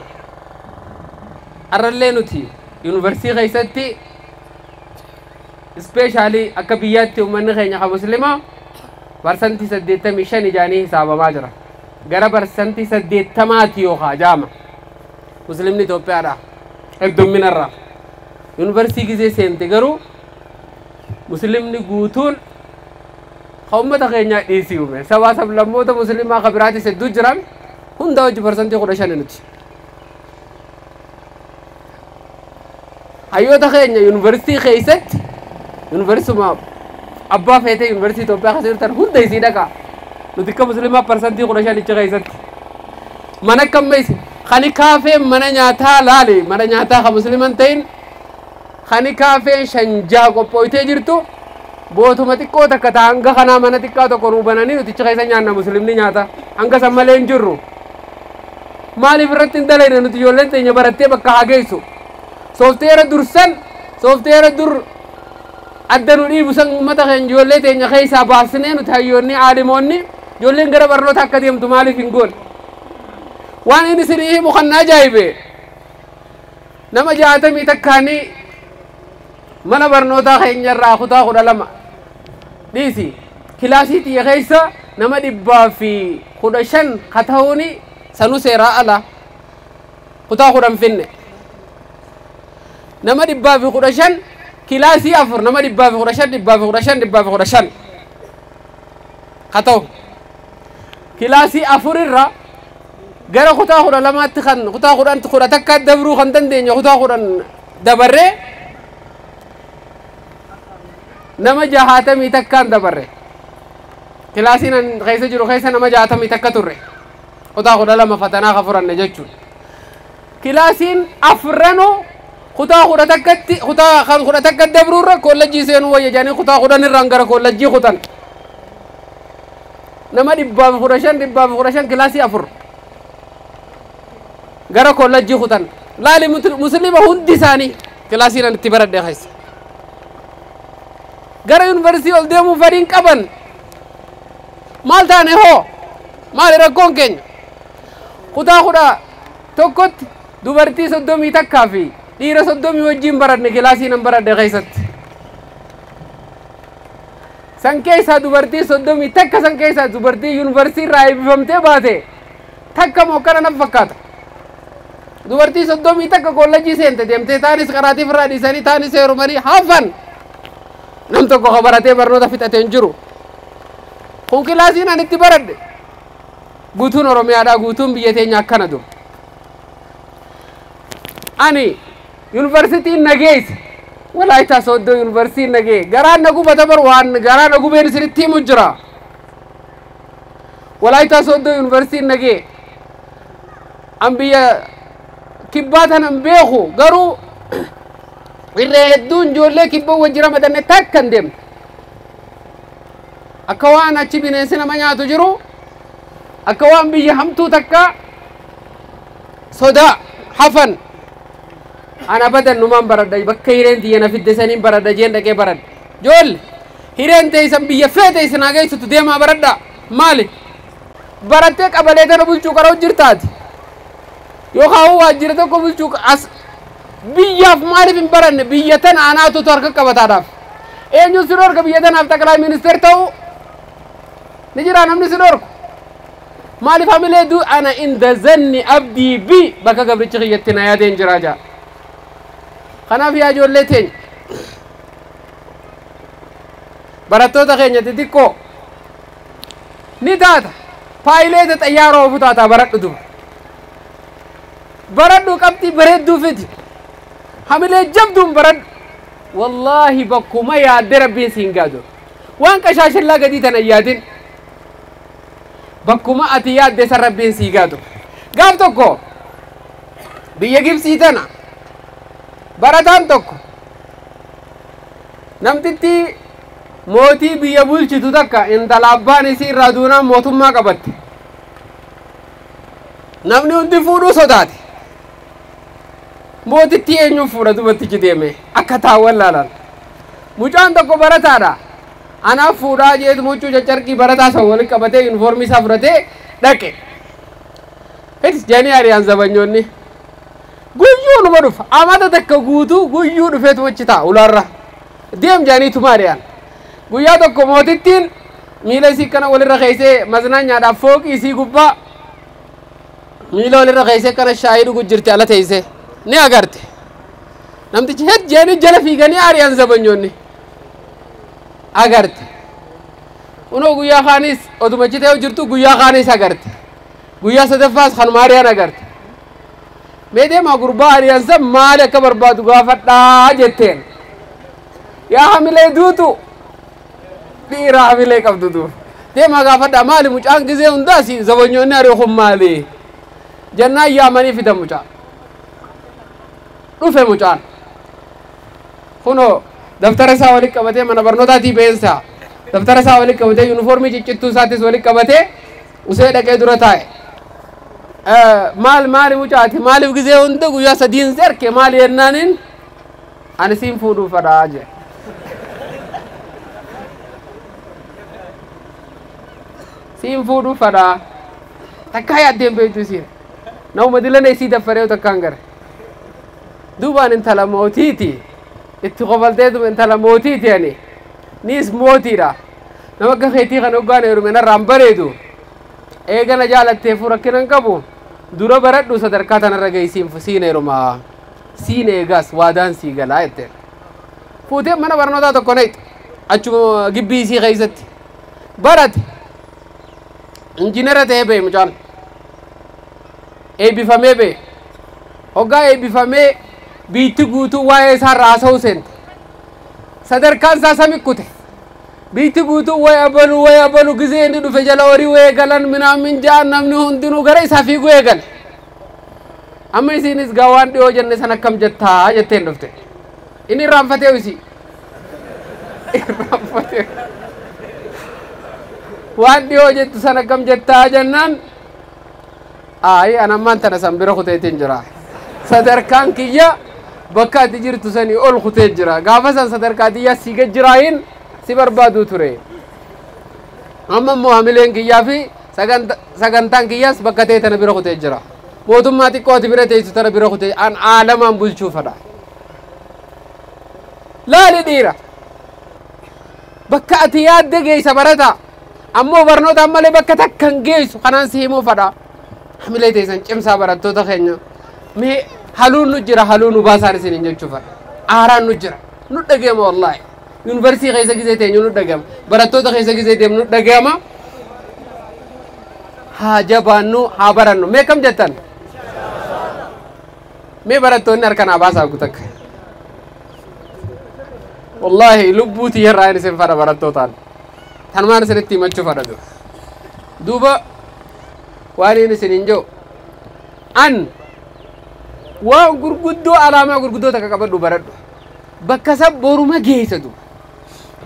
Arrallee nuti yuunivarsiitii keessatti ispeeshaalii akka biyyaatti uummanni keenya ka muslimaa 85% ijaanii hisaabamaa jira. Gara 80% yookaan jaama muslimni Itoophiyaadha heddumminarra. Yuunivarsiitii gisee seente garuu muslimni guutuun ka uummata keenyaa dhiisii uume sabaa sablammoota muslimaa ka biraatis hedduu jiran hunda hojii 15% nuti. Hayyoota keenya yuunivarsiitii keessatti yuunivarsiituma abbaa feetee yuunivarsiitii Itoophiyaa keessa jirtan hunda isii dhaqaa. Nuti akka muslimaa 15% ichi keessatti. Mana akkam isi kani kaafeen mana nyaataa laale mana nyaataa ka musliman ta'in kani kaafeen 5-6 qophooytee jirtu bootuma xiqqoo takka ta'a hanga kanaa mana xiqqaa tokko nuu bananii nuti ichi keessa nyaanna muslimni nyaata hanga san malee hin jirru. Maaliif irratti hin dalayne nuti ijoolleen teenya barattee bakka haa geessu. Soofteera dursan soofteera dur adda nu dhiibu san uummata keenya ijoollee teenya keessaa baasnee nuti hayyoonni aalimoonni ijoolleen gara barnoota akka deemtu maaliif hin goone. Waan inni isinii himu kan na ajaa'ibe nama 60 takkaanii mana barnootaa keenyarraa kutaa 12 dhiisi kilaasii xiyya keessa nama 115 ka ta'uuni sanuu seeraa ala kutaa 10 finne. Nama 115 kilaasii 4 nama 115 115 115 ka ta'u kilaasii 4 irraa gara kutaa 12tti kan kutaa 10 11 dabruu kan dandeenye kutaa 10 dabarree nama 61 dabarre. Kilaasiin keessa jiru keessa nama 61 turre kutaa 12 fatanaa ka furanne jechuudha. Kilaasiin afranuu kutaa 11tti kutaa kan 11 dabruurra kollejjii seenuu wayya jedhanii kutaa 10 irraan gara kollejjii kutan. Nama 115 115 kilaasii 4 gara kollejjii kutan. Laali muslima hundi isaanii kilaasiin itti baradhe keessa. Gara yuunivarsiitii ol deemuu fedhiin qaban maal taane hoo maali rakkoon keenya kutaa 11tti dubartii 31 fi dhiira 30 wajjin baradne kilaasii nan baradhe keessatti. San keessaa dubartii 31 san keessaa dubartii yuunivarsiitii irraa eebbifamtee baate takka mokkana nan fakkaata. Dubartii 31 kollejjii seente deemtee taanis qaraatiif irraa dhiisanii taanis heerumanii hafan. Nam tokko ka baratee barnoota fixatee hin jiru. Kun kilaasiin ani itti baradhe. Guutuun Oromiyaadhaa guutuun biyya teenya akkana dur. Ani yuunivarsiitiin nageesse Walaayitaa Sooddoo yuunivarsiitiin nagee garaan na gubata bar waan garaa na gubeen isinitti himu jira. Walaayitaa Sooddoo yuunivarsiitiin nagee an biyya kibbaa tanan beeku garuu irree hedduun ijoollee kibboo wajjira madanne takka hin deemne. Akka waan achi bineensi nama nyaatu jiru akka waan biyya hamtuu takka sodaa hafan. Ana badan numaan baradha bakka hireen tiyya na fidde saniin baradha jeen dhaqee baradha. Ijoollee hireen teessan biyya feete isin haa geessitu deemaa baradha. Maali? Barattee qabalee tana bulchuu qara'u jirtaati. Yookaan waajjira tokko bulchuu as biyyaaf maaliif hin baranne biyya tana anaatu harka qabataadhaaf. Eenyuun si dhorka biyya tanaaf xaqilaa ministeer ta'uu ni jira namni si dhorku. Maaliif hamilee duu ana inda zanni abdii bi bakka gabrichi kiyyatti na yaadeen jira jaa. Kanaaf yaa ijoollee teenya barattoota keenya xixiqqoo ni taata paayileeta xayyaara oofu taataa baradhu duba. Baradhu qabxii bareedduu fidi. Hamilee jabduun baradhu. Wallaahi bakkuma yaadde rabbiin siin gaadu. Waan qashaashillaa gadii tana yaadin. Bakkuma ati yaadde san Rabbiin sii gaatu. Gaaf tokko biyya Gibsii tana barataan tokko namtitti mootii biyya bulchitu takka intala abbaan isii irraa duunaan mootummaa qabatte. Namni hundi fuudhuu sodaate. Mootitti eenyuun fuudha dubattichi deeme akka taawwan laalan. Mucaan tokko barataadha. Anaaf fuudhaa jeetu mucuu caccarqii barataa san walitti qabatee yuunifoormii isaa fudhatee dhaqe. Itti jedhanii ari'an zabanyoonni. Guyyuu numa dhufa. Amata takka guutuu guyyuu dhufeetu achi taa'a ulaarra. Deem jedhaniituma ari'an. Guyyaa tokko mootittiin miila isii kana walirra keessee maznaanyaadhaaf fooqii isii gubbaa miila walirra keessee kana shaayii dhugu jirti ala teessee ni agarte. Namtichi het jedhanii jala fiiganii ari'an zabanyoonni. Agarte. Unoo guyyaa kaanis oduma achi ta'ee jirtu guyyaa kaanis agarte. Guyyaa sadaffaas kanuma ari'an agarte. Mee deemaa gurbaa ari'an san maali akka barbaadu gaafadhaa jetteen. Yaa hamilee duutu dhiira hamilee qabdu duuf. Deemaa gaafadhaa maali mucaan gizee hundaas zabanyoonni ari'u kun maali? Jennaan yaamanii fidan mucaa. Dhufe mucaan. Kunoo daftara isaa walitti qabatee mana barnootaatii beensaa. Daftara isaa walitti qabatee yuunifoormii ciccittuu isaatis walitti qabatee usee dhaqee dura taa'e. Maal maali mucaati maaliif gizee hunda guyyaa sadiin si arke maali jennaaniin ani siin fuudhuu fedhaa jedhe. Siin fuudhuu fedhaa. Takkaa yaaddeen beektu isiin. Nama dilana isii daffaree takkaan gara. Duubaan intala mootiiti. Itti qofalteetuma intala mootiiti ani. Niis mootiidha. Nama akka keetii kana hoggaan heerume narraan bareedu. Eegana jaalatteefuu rakkina hin qabu. Dura baradhu sadarkaa tanarra geessiin siin heerumaa. Siin eegas waadaan sii galaa jetteen. Fuutee mana barnootaa tokko naqxe. Achuma gibbii isii keessatti. Barate. Injiinara ta'ee ba'e mucaan. Eebbifamee ba'e. Hoggaa eebbifamee biitti guutuu waa'ee isaa irraa haasa'uu seente. Sadarkaan isaa sami kute. Biitti guutuu waa'ee abaluu waa'ee abaluu gizee inni dhufe jala horii waa'ee galan minaamin ja'an namni hundinuu gara isaa fiiguu eegale. Amma isiinis gaa waan dhiyoo jenne san akkam jettaa jetteen dhufte. Inni irraanfatee isii. Irraanfatee. Waan dhiyoo jettu san akkam jettaa jennaan ayi an ammaan tana san bira kuteetiin jira. Sadarkaan kiyya bakka ati jirtu sanii ol kutee jira. Gaafa san sadarkaa tiyya si gad jiraayin si barbaaduu ture. Amma immoo hamileen kiyyaa fi sagantaan kiyyaas bakka ta'e tana bira kutee jira. Mootummaa xiqqoo ati bira teessu tana bira kutee an aalamaan bulchuu fedha. Laali dhiira. Bakka ati yaadde geessa barata. Ammoo barnoota ammallee bakka takka hin geessu kanaan si himuu fedha. Hamilee teessan cimsaa barattoota keenya. Mee haluun nu jira haluu nu baasaan isiniin jechuu fedha. Aaraan nu jira. Nu dhageema wallaahi. Yuunivarsiitii keessa gizee teenyu nu dhageema. Barattoota keessa gizee deemnu nu dhageema. Haa jabaannu haa barannu. Mee kam jettan? Mee barattoonni harka naa baasaa guutakka. Wallaahi lubbuu tiyyarraa inni isin fedha barattootaan. Tanumaan isinitti himachuu fedha duuba. Duuba waan inni isiniin jiru an waan gurguddoo alaamaa gurguddoo takka qabadhu baradhu. Bakka san boruma geessa duuba.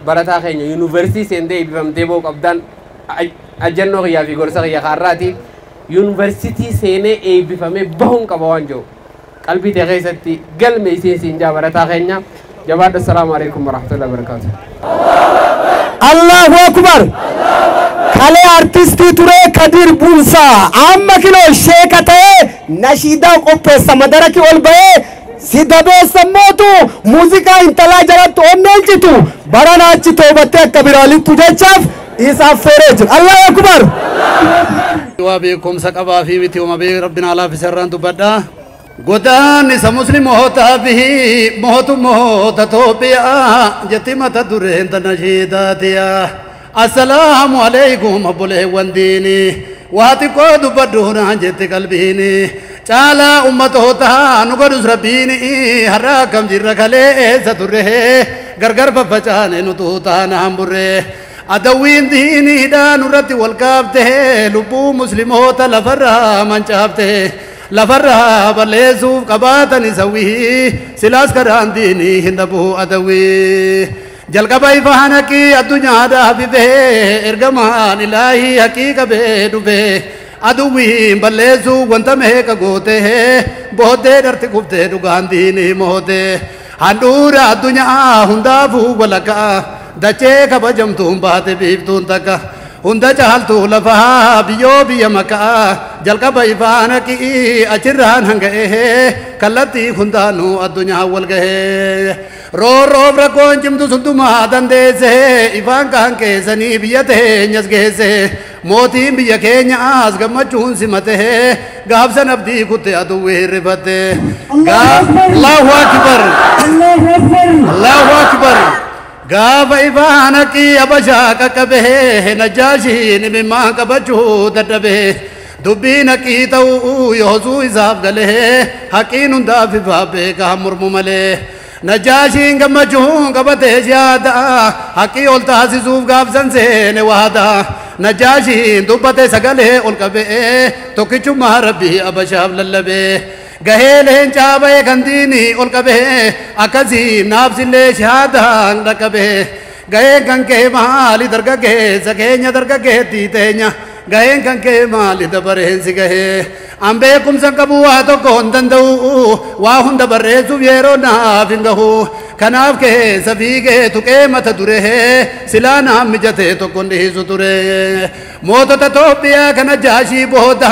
Barataa keenya yuunivarsiitii seentee eebbifamtee ba'uu qabdaan ajjannoo kiyyaa fi gorsa kiyya kaarraati. Yuunivarsiitii seenee eebbifamee bahuun qaba waan jiru. Qalbii ta'e keessatti galme isiin siin jaa barataa keenya. Jabaadha. Assalaamu alaikum warahmatullahi wabarakatuh. Allahu Akbar. Kalee artistii ture Kadir Bunsaa amma kiloo sheeka ta'ee nashiidaa qopheessa madaraki ol ba'ee si dabeessa mootu muuziqaa intalaa jalatti onneen citu barana achi toobattee akka biraalittu jechaaf isaaf feeree jira. Allahu Akbar. Waa beekumsa qabaa fi miti uma bee rabbina alaa fi sarraan dubbadhaa. Godaannisa muslimootaa fi mootummoota Itoophiyaa jetti mata dureen tana shiidaatiyaa. Assalaamu alaikum obboleewwan diinii. Waa xiqqoo dubbadhu naan jetti qalbiini. Caalaa ummatootaa nu godhus rabbiini. Har'a akkam jirra kalee eessa turre gargar faffacaane nu tuutaa naan burre. Adawwiin diiniidhaan irratti wal kaaftee lubbuu musliimoota lafarraa mancaaftee lafarraa balleessuuf qabaatan sawwii silaas karaan diinii hin dhabuu adawwii. Jalqaba ifaan haqii addunyaadhaaf ifee ergamaan ilaahii haqii qabee dhufee aduwwiin balleessuu wanta meeqa gootee booddee dharti kuftee dhugaan diinii mootee handhuura addunyaa hundaafuu walakkaa dachee kabajamtuun baate biiftuun takka hunda caaltuu lafaa biyyoo biyya makaa jalqaba ifaan haqii achirraan hanga'ee kallattii hundaanuu addunyaa wal gahee roorroof rakkoon cimtu suntumaa dandeesse ifaan kaan keessanii biyya teenyas geesse mootiin biyya keenya as gammachuun simate gaafsan abdii kutte aduwwi hirrifatte. Allahu akbar Allahu akbar. Gaafa ifaan haqii abashaa qaqqabee najaashiin imimmaan qabachuu dadhabee dubbiin haqii ta'uu yoosuu isaaf galee haqiin hundaaf ifaa beekaa mormu malee. Najaashiin gammachuun qabatee yaada haqii ol taasisuuf gaafsan seene waada najaashiin dubbate sagalee ol qabee tokkichummaa rabbii abashaaf lallabee gahee leencaa ba'ee kan diinii ol qabee akkasiin naafsillee shahaadaan dhaqqabee gaheen kan kee maali dargaggeessa keenya dargaggeettii teenya gaheen kan kee maali dabareen si gahee an beekumsa qabu waa tokko hin danda'u waa hunda barreessuuf yeroo naaf hin gahu kanaaf keessa fiigee tuqee mata dure silaa naaf mijatee tokko hin dhiisu ture mootota Itoophiyaa kana jaashii booda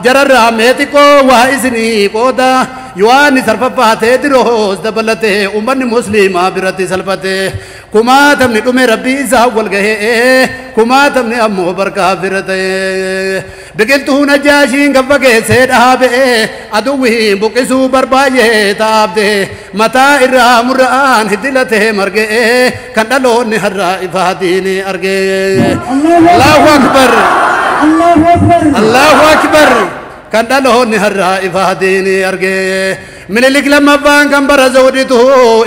jararraa mee xiqqoo waa isinii qooda Yohaannis arfaffaatee diroos dabalatee uummanni musliimaa biratti salphatee kumaatamni dhume rabbii isaa wal gahee kumaatamni ammoo barkaa fira ta'ee biqiltuu najaashiin gaffa geessee dhaabee aduwwiin buqqisuu barbaayee taabdee mataa irraa murra'aan hiddilatee margee kan dhaloonni har'aa ifaa diinii argee. Allahu akbar Allahu akbar. Kan dhaloonni har'aa ifaa diinii argee Minilik lammaffaan kan bara zawditu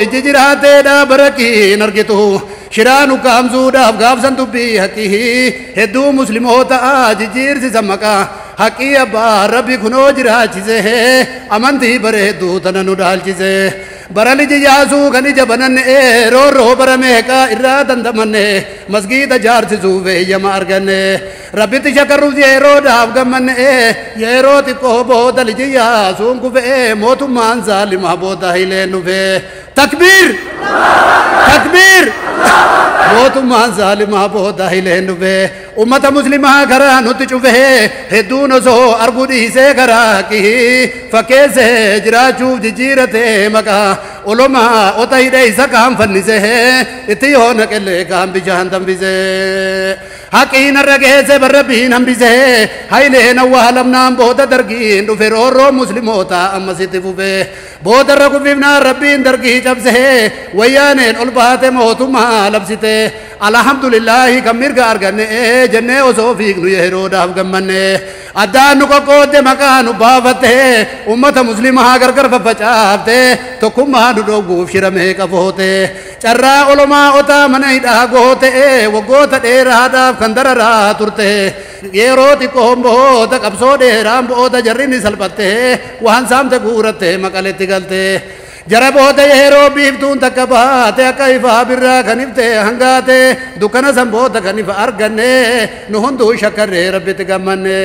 ijji jiraateedha barakiin argitu shiraan ukkaamsuudhaaf gaafsan dubbii haqii hedduu musliimoota jijjiirsisa maqaa haqii abbaa rabbi kunoo jiraachise amantii bareedduu tana nu dhaalchise bara liji yaasuu kan ija bananne roorroo bara meeqaa irraa dandamanne masgiida jaarsisuuf eeyyama arganne rabbitti shakarruuf yeroodhaaf gammanne yeroo xiqqoo booda liji yaasuun kufee mootummaan zaalimaa booda hileen dhufe takbiir takbiir mootummaan zaalimaa booda hileen dhufe ummata muslimaa karaa nutti cufee hedduun osoo arguu dhiisee karaa haqii fakkeessee jiraachuuf jijjiiratee maqaa olomaa ota hidhee isa kaan fannisee itti yoo naqellee kaan bishaan danfisee haqiin har'a geesse barrabbiin hambisee hayileen awwaalamnaan booda dargiin dhufe roorroo musliimoota ammasitti fufe boodarra kufifnaan rabbiin dargii cabsee wayyaaneen ol baate mootummaa labsite alhamdulillaahi kan mirga arganne jennee osoo fiignu yeroodhaaf gammanne addaan nu qoqqoodde maqaa nu baafatte ummata muslimaa gargar faffacaafte tokkummaa nu dhowwuuf shiramee qafoote carraa olomaa otaa mana hidhaa goote waggoota dheeraadhaaf kan dararaa turte yeroo xiqqoon booda qabsoo dheeraan booda jarri ni salphatte waan saamte guuratte maqaletti galte jara booda yeroo biiftuun takka baate akka ifaa birraa kan ifte hangaate dukkana san booda kan ifa arganne nu hunduu shakkarree rabbitti gammanne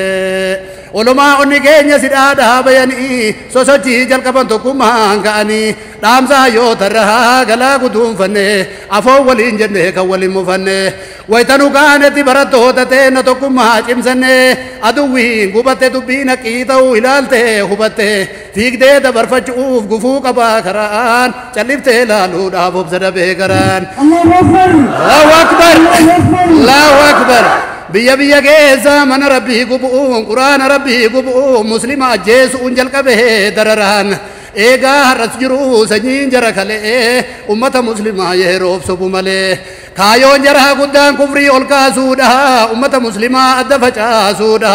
olumaa onni keenya sidhaadhaa bayanii sosochii jalqaban tokkummaan ka'anii dhaamsaa yoo tarraa galaa guduunfanne afoon waliin jenne kan waliin mufanne wayitanu kaanetti barattoota teenna tokkummaa cimsanne aduwwiin gubatte dubbiin haqii ta'uu ilaalte hubatte fiigdee dabarfachuuf gufuu qabaa karaan calliftee ilaaluudhaaf obsa dhabee garaan. Allahu akbar Allahu akbar. Biyya biyya keessa mana rabbii gubuun quraana rabbii gubuun muslima ajjeesuun jalqabee dararaan eegaa har'as jiru sanyiin jara kalee ummata muslimaa yeroof sobu malee kaayoon jaraa guddaan kufrii ol kaasuudha ummata muslimaa adda facaasuudha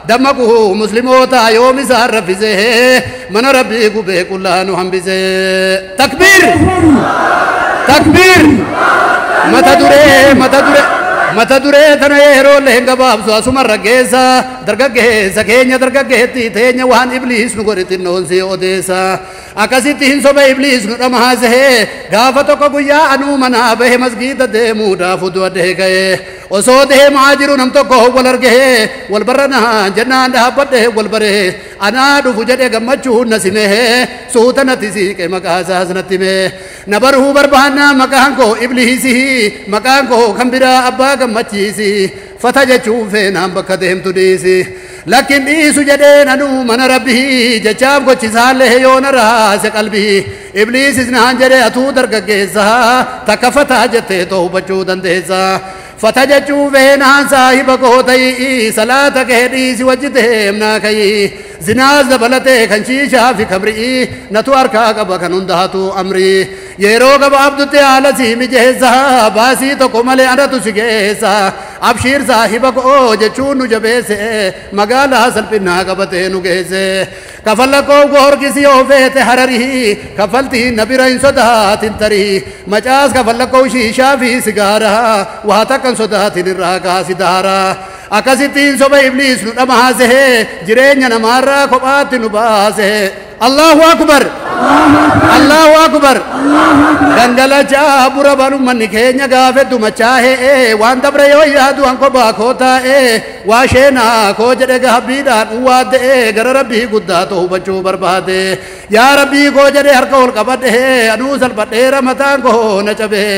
dammaquu muslimoota yoom isaan raffisee mana rabbii gubee qullaa nu hambisee. Takbiir takbiir. Mata duree mata duree Mata duree tana yeroo illee hin gabaabsu asumarra geessa dargaggeessa keenya dargaggeetti teenya waan ibliis nu godhe xinnoon si odeessa akkasitti hin soba ibliis nu dhamaasee gaafa tokko guyyaa anuu manaa bahe masgiida deemuudhaaf utuu addee ka'e osoo deemaa jiru nam tokko wal argee wal barranaa jennaan dhaabbadhe wal baree anaa dhufu jedhe gammachuun na simee suuta natti siiqe maqaa isaas natti hime na baruu barbaannaa maqaan koo ibliisii maqaan koo kan biraa abbaa gammachiisi fata jechuun feenaan bakka deemtu dhiisi lakkin dhiisu jedheen anuu mana rabbii jechaaf gochisaallee yoo na raase qalbii ibliisis naan jedhe atuu dargaggeessa takka fataa jettee to'ubachuu dandeessa fata jechuun feenaan saahiba koo ta'ii salaata kee dhiisi wajji deemnaa ka'ii zinaas dabalatee kan shiishaa fi kamrii natu harkaa qaba kan hundaatu amrii yeroo gabaabdutti haala sii mijeessa baasii tokko malee anatu si geessa abshiir saahiba koo jechuun nu jabeesse magaalaa salphinnaa qabatee nu geesse kafalla koo gorgisi yoo feete hararii kafaltii na bira hin sodaatin tarii macaas kafalla koo shiishaa fi sigaaraa waa takka hin sodaatin irraa kaasi daaraa akkasittiin soba ibliis nu dhamaase jireenya namaarraa kophaatti nu baase. Allahu akbar Allahu akbar gangalachaa bura banummanni keenya gaafeddu machaa'ee waan dabre yoo yaadu an kophaa koo taa'ee waa sheenaa koo jedhe gaabbiidhaan uwwaadde'ee gara rabbii guddaa ta'u hubachuu barbaade yaa rabbii koo jedhe harka ol qabadhe anuu salphadheera mataan koo na cabee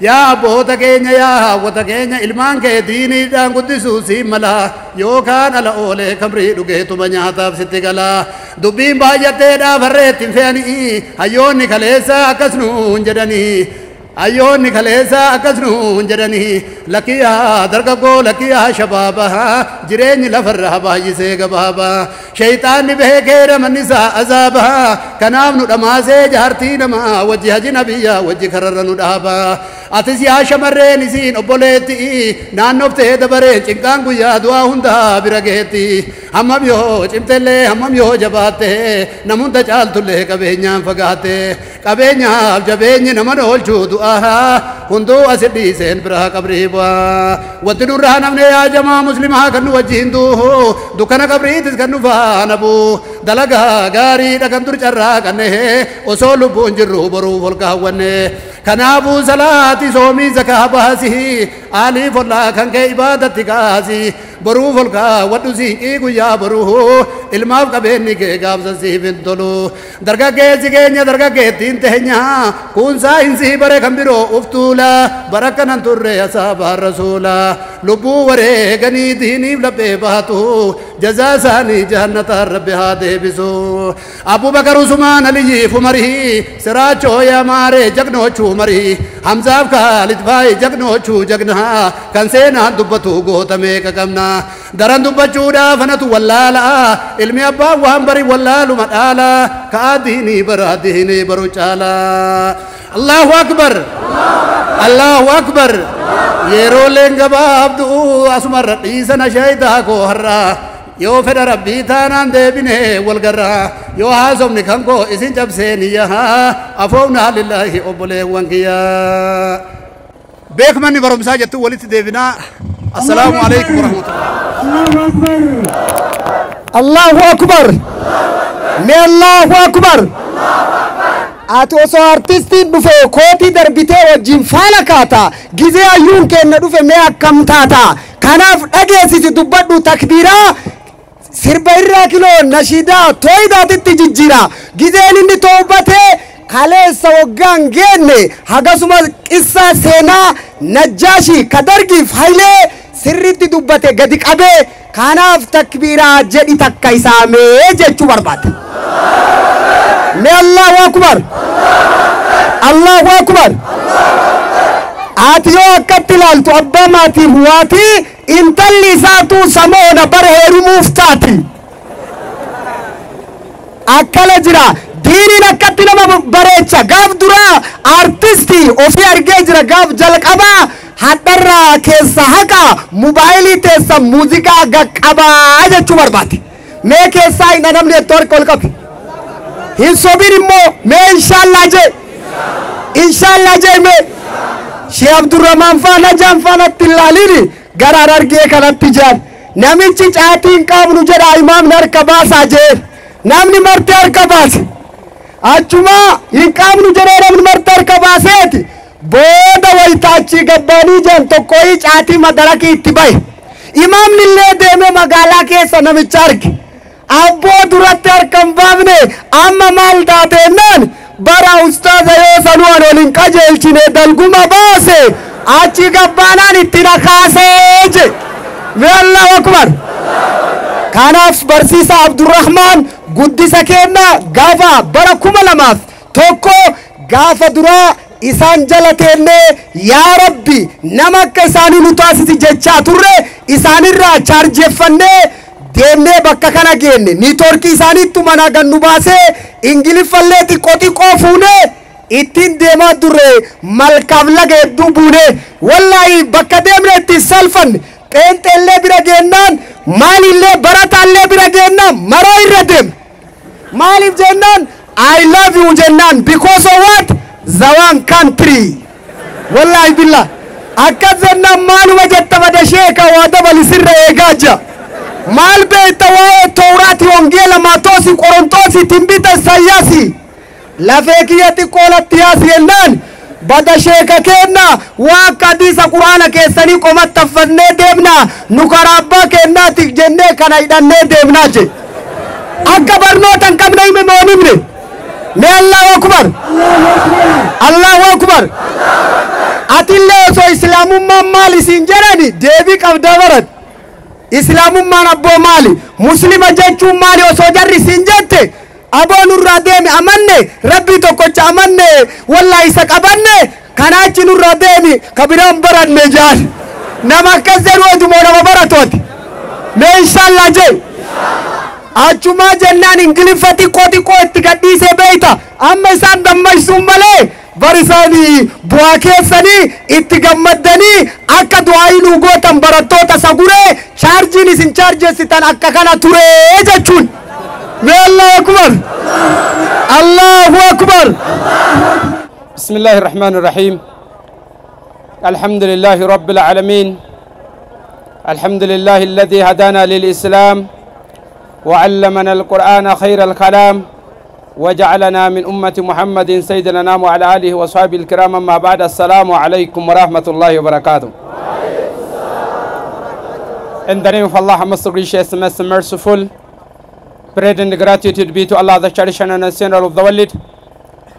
yaa abboota keenya yaa hawwata keenya ilmaan kee diiniidhaan guddisuu sii mala yookaan ala oolee kamrii dhugeetuma nyaataaf sitti gala dubbiin baay'atteedhaaf harreetti hin fe'anii hayyoonni kaleessa akkas nuun jedhanii hayyoonni kaleessa akkas nuun jedhanii lakkiyaa dargaggoo lakkiyaa shabaaba jireenyi lafarraa baay'isee gabaaba shayxaanni beekeera manni isaa azaaba kanaaf nu dhamaasee jaartii namaa wajji haji nabiyyaa wajji kararra nu dhaaba atis yaa shamarreen isiin obboleetti naannoftee dabareen cinqaan guyyaa du'aa hundaa bira geetti hammam yoo cimtellee hammam yoo jabaatte nam hunda caaltullee qabeenyaan fagaatte qabeenyaaf jabeenyi nama oolchuu du'aa hunduu asi dhiiseen biraa qabrii bu'aa wanti nurraa namne yaa jamaa muslimaa kan nu wajjiin du'u dukkana qabriitis kan nu faana bu'u dalagaa gaariidha kan dur carraa qanne osoo lubbuun jirru boruuf ol kaawwanne kanaafuu salaati soomii zakaa baasii aalii follaa kan kee ibaadatti kaasii boruuf ol kaawwadhu siinqii guyyaa boruu ilmaaf qabeenyi kee gaafsa siif hin tolu dargaggeessi keenya dargaggeettiin teenya kuunsaa hin sii bare kan biroo uftuula bara akkanan turre asaabaan rasuula lubbuu wareeganii diiniif laphee baatu jazaa isaanii jahannataan rabbi haa deebisu Abubakar Usmaan Aliyyiif Umarii siraachoo yamaaree jagnoochuu marii Hamzaaf Kaalid faayi jagnoochuu jagnaa kan seenaan dubbatu goota meeqa qabna daran dubbachuudhaaf anatu wallaala ilmi abbaa waan bari wallaaluma dhaala ka'a diinii bara diinii baru caala. Allahu akbar Allahu akbar yeroo leen gabaabdu asumarra dhiisana shaayitaa koo har'aa yoo fedha rabbii taanaan deebine wal garraa yoo haasofni kan koo isin cabseeniyyaa afoofnaa lillaahi obboleewwan kiyyaa. Beekmanni barumsaa jettu walitti deebinaa. Assalaamu alaikum warahmatullahi. Allahu akbar. Mee Allahu akbar. Ati osoo artistiin dhufe kootii darbitee wajjin faana kaata gizee hayyuun kenna dhufe mee akkam taata kanaaf dhageessisi dubbadhu takbiiraa sirba irraa kiloo nashiidaa tooyidaatitti jijjiira gizeen inni toobatee kaleessa waggaan geenne hagasuma qissaa seenaa najjaashi kadargiif hayilee sirritti dubbate gadi qabee kanaaf takbiiraa jedhi takka isaamee jechuu barbaada. Mee Allahu akbar Allahu akbar. Ati yoo akkatti ilaaltu abbaa maatiif waatii intalli isaatu samoona bara heerumuuf taati. Akkana jira diiniin akkatti nama bareecha gaaf duraa artistii ofii argee jira gaaf jalqabaa hadharraa keessa haqa mobaayilii teessa muuziqaa gaqqabaa jechuu barbaade. Mee keessaa hin namni jettu harka ol qabi. Hin sobin immoo mee inshaallah jee inshaallah jee mee Shee Abdurrahmaan faana jaan faanatti ilaalini gara Harargee kanatti jaan. Namichi caatii hin qabnu jedha imaamni harka baasaa jee. Namni marti harka baase. Achuma hin qabnu jedhee namni marti harka baaseeti. Booda wayita achii gabbaanii jaan tokkoyii caatii madarakii itti bahe. Imaamni illee deemee magaalaa keessa namicha arge. Abboo duratti harka hin baafne amma maal taateennan bara ustaaza yoo sanuu an olin qajeelchine dalguma baase achi gabbaanaan itti na kaasee je. Mee Allahu akbar. Kanaaf barsiisaa Abdurrahmaan guddisa kenna gaafa bara 2001 gaafa duraa isaan jala teennee yaa Rabbi nama akka isaanii nu taasisi jechaa turre isaanirraa chaarjeffannee deemnee bakka kana geenne niitoorkii isaaniittu manaa gannu baasee ingiliffallee xiqqoo xiqqoo fuunee ittiin deemaa turre malkaaf laga hedduu buune wallaahi bakka deemne ittiin salfanne pheenxeellee bira geennaan maalillee barataallee bira geennaan maraa irra deemne maaliif jennaan I love you jennaan because of what the one country wallaahi billah akkas jennaan maaluma jetta bada sheeka waa dabali sirra eegaa jira. Maal beekta waa'ee Tawraati, Wangeela, Maatoosi, Qorontoosi, Timbita Isaayyaasi lafee kiyya xiqqoo latti yaasi jennaan bada sheeka kenna waa akka hadiisa quraana keessanii qomatti affannee deemna nu karaa abbaa kennaatiif jennee kana hidhannee deemnaa je. Akka barnoota hin qabne hime moo hin himne? Mee Allahu akbar. Allahu akbar. Atillee osoo islaamummaan maal isiin jedhani deebii qabdaa barat. Islaamummaan abboo maali? Muslima jechuun maali osoo jarri isiin jette? Aboo nurraa deemi amanne rabbii tokkocha amanne wallaa isa qabanne kanaachi nurraa deemi ka biraan baranne jaal. Nama akkas jedhu odumoo nama baratooti. Mee inshaallah jee. Achumaa jennaan ingiliffa xiqqoo xiqqoo itti gadhiisee beeyta. Amma isaan dammaqsuun malee bari isaanii bu'aa keessanii itti gammaddanii akka du'aayii nuu gootan barattoota saguree chaarjiin isin chaarjessitan akka kana turee jechuun. Mee Allahu akbar. Allahu akbar. Bismillahir Rahmanir Rahim. Alhamdulillahi Rabbil Alamin. Alhamdulillahi alladhi hadana lil Islam وعلمنا القرآن خير الكلام وجعلنا من أمة محمد سيدنا الأنام وعلى آله وصحبه الكرام. أما بعد، السلام عليكم ورحمة الله وبركاته. In the name of Allah, most gracious, most merciful, praise and gratitude be to Allah, the cherisher and sender of the world.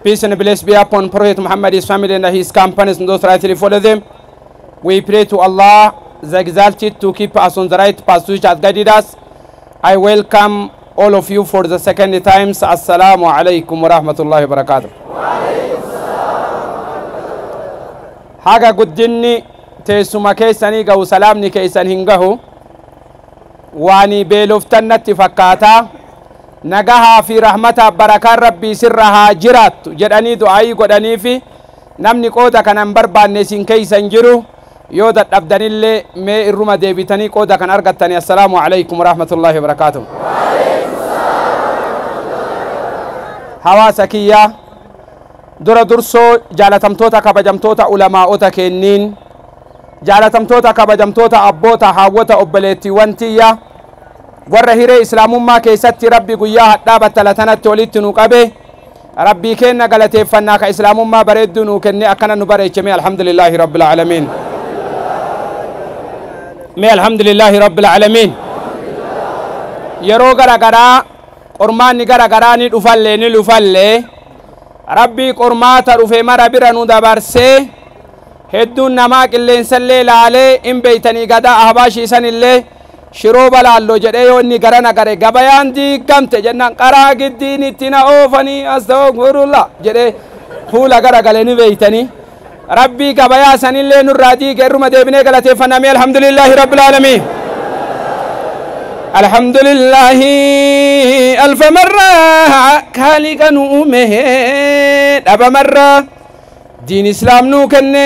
Peace and blessing be upon Prophet Muhammad, his family and his companions, and those rightly follow them. We pray to Allah, the Exalted, to keep us on the right path which has guided us. I welcome all of you for the second time. Assalamu alaikum wa rahmatullahi wa barakatuh. Haga guddinni teessuma keessanii gahu salaamni keessan hin gahu. Waani beeloftannatti fakkaataa nagahaa fi rahmataa barakaan rabbii sirra haa jiraattu jedhanii du'aayii godhanii fi namni qooda kana hin barbaanne isin keeysan jiru. Yoo dadhabdanillee mee irruma deebitanii qooda kan argattanii. Assalaamu alaikum warahmatullahi wabarakaatuh. Hawaasa kiyya dura dursoo jaalatamtoota kabajamtoota ulamaa'ota kenniin jaalatamtoota kabajamtoota abboota haawwota obboleettiiwwan tiyya warra hiree islaamummaa keessatti rabbi guyyaa hadhaa battalatanatti walitti nu qabe rabbii kenna galateeffannaa ka islaamummaa bareedduu nuu kenne akkana nu bareechame. Alhamdulillaahi rabbil aalamiin. Mee alhamdulillahi rabbil aalamiin. Yeroo garagaraa qormaanni garagaraa ni dhufallee ni lufallee rabbii qormaata dhufe mara bira nu dabarsee hedduun namaa qilleensallee laalee hin beeytanii gadaa ahbaashii isanillee shiroo balaalloo jedhee yoo inni garana gare gabayaan diigamte jennaan qaraa giddiin itti na oofanii astaghfirullah jedhee fuula garagalee ni beeytanii. Rabbii gabayaa sanillee nurraa diige irruma deebinee galateeffanname. Alhamdulillahi rabbil aalamiin. Alhamdulillahi alfa marra kaaliqa nu uume dhaba marra diin islaam nuu kenne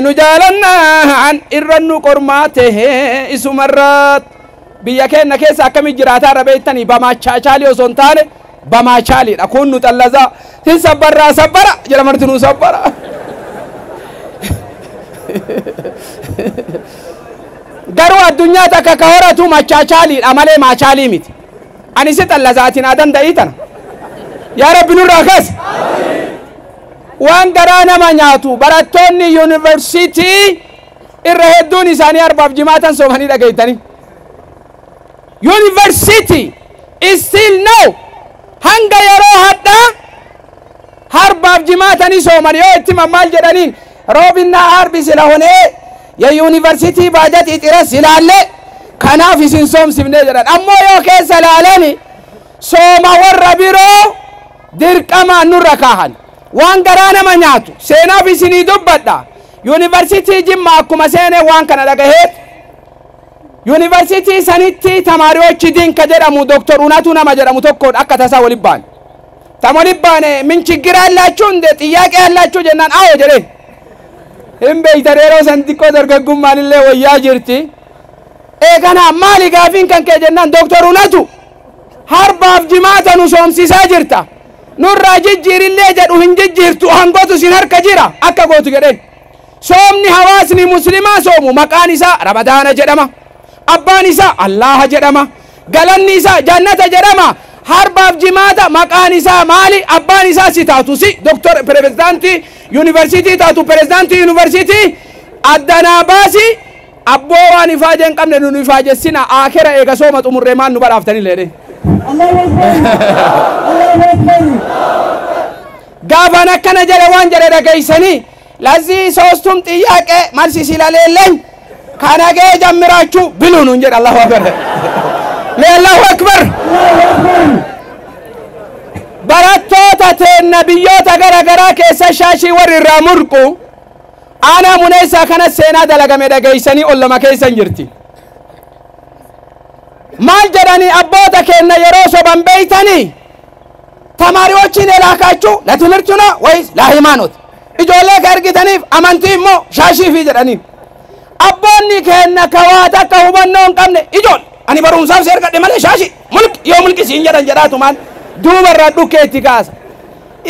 nu jaalannaan irra nu qormaate isumarra. Biyya keenna keessa akkami jiraataa irra beektanii bamaachaachaalii osoo hin taane bamaachaaliidha. Kun nu xallazaa sin sabbarraa sabbara jedha marti nu sabbara. Garuu addunyaa takka ka horatu machaachaaliidha malee maachaalii miti. Ani si xallazaatiin adan da'ii tana. Yaa Rabbi nurraa kaas. Waan garaa nama nyaatu barattoonni yuunivarsiitii irra hedduun isaanii arbaaf jimaatan soomanii dhageeytanii. University is still now hanga yeroo hadhaa harbaaf jimaatanii sooman yoo itti maal jedhaniin roobinna arbi ስለሆነ የዩኒቨርሲቲ ባጀት እጥረት ስላለ kanaaf isin soomsifne jedhan. Ammoo yoo keessa laalani sooma warra biroo dirqamaan nurra kaahan. Waan garaa nama nyaatu seenaaf isinii dubbadha. Yuunivarsiitii Jimma akkuma seenee waan kana dhagaheet yuunivarsiitii sanitti tamaariyochi dinka jedhamu Doktor Unatu nama jedhamu tokkoon akka tasaa waliin baane. Tam waliin baane min ችግር አላችሁ እንደ ጥያቄ ያላችሁ jennaan አዎ jedheen. Hin beeytan yeroo san xiqqoo dargaggummaan illee wayyaa jirti. Eegana maali gaafiin kan kee jennaan Doktor Unatu harbaaf jimaata nu soomsisaa jirta. Nurraa jijjiirillee jedhu hin jijjiirtu hangootu sin harka jira akka gootu jedheen. Soomni hawaasni muslimaa soomu maqaan isaa Ramadaana jedhama. Abbaan isaa Allaha jedhama. Galanni isaa jannata jedhama. Harbaaf jimaata maqaan isaa maali? Abbaan isaa si taatu si doktor pirezidaantii yuunivarsiitii taatu pirezidaantii yuunivarsiitii addanaa baasi abboo waan ifaajee hin qabne nu ifaajessina akera eega sooma xumurree maal nu badhaaftanii leedhe. Gaafan akkana jedhe waan jedhe dhageessanii ለዚህ ሶስቱም ጥያቄ መልስ ስለሌለኝ ከነገ ጀምራችሁ ብሉ ነው እንጂ አላሁ አክበር ለአላሁ አክበር። Barattoota teenna biyyoota gara garaa keessa shaashii warri irraa murqu aanaa muneessaa kana seenaa dalagame dhageessanii ollama keessa hin jirti. Maal jedhanii abboota keenna yeroo soban beeytanii ተማሪዎችን የላካችሁ ለትምህርት ነው ወይስ ለሃይማኖት? Ijoollee ka ergitaniif amantii immoo shaashii fi jedhanii. Abboonni keenna ka waa takka hubannoo hin qabne ijool ani barumsaaf si ergadhe malee shaashii mulqi yoo mulqi siin jedhan jedhaatu maal duuba irraa dhukkee itti kaasa.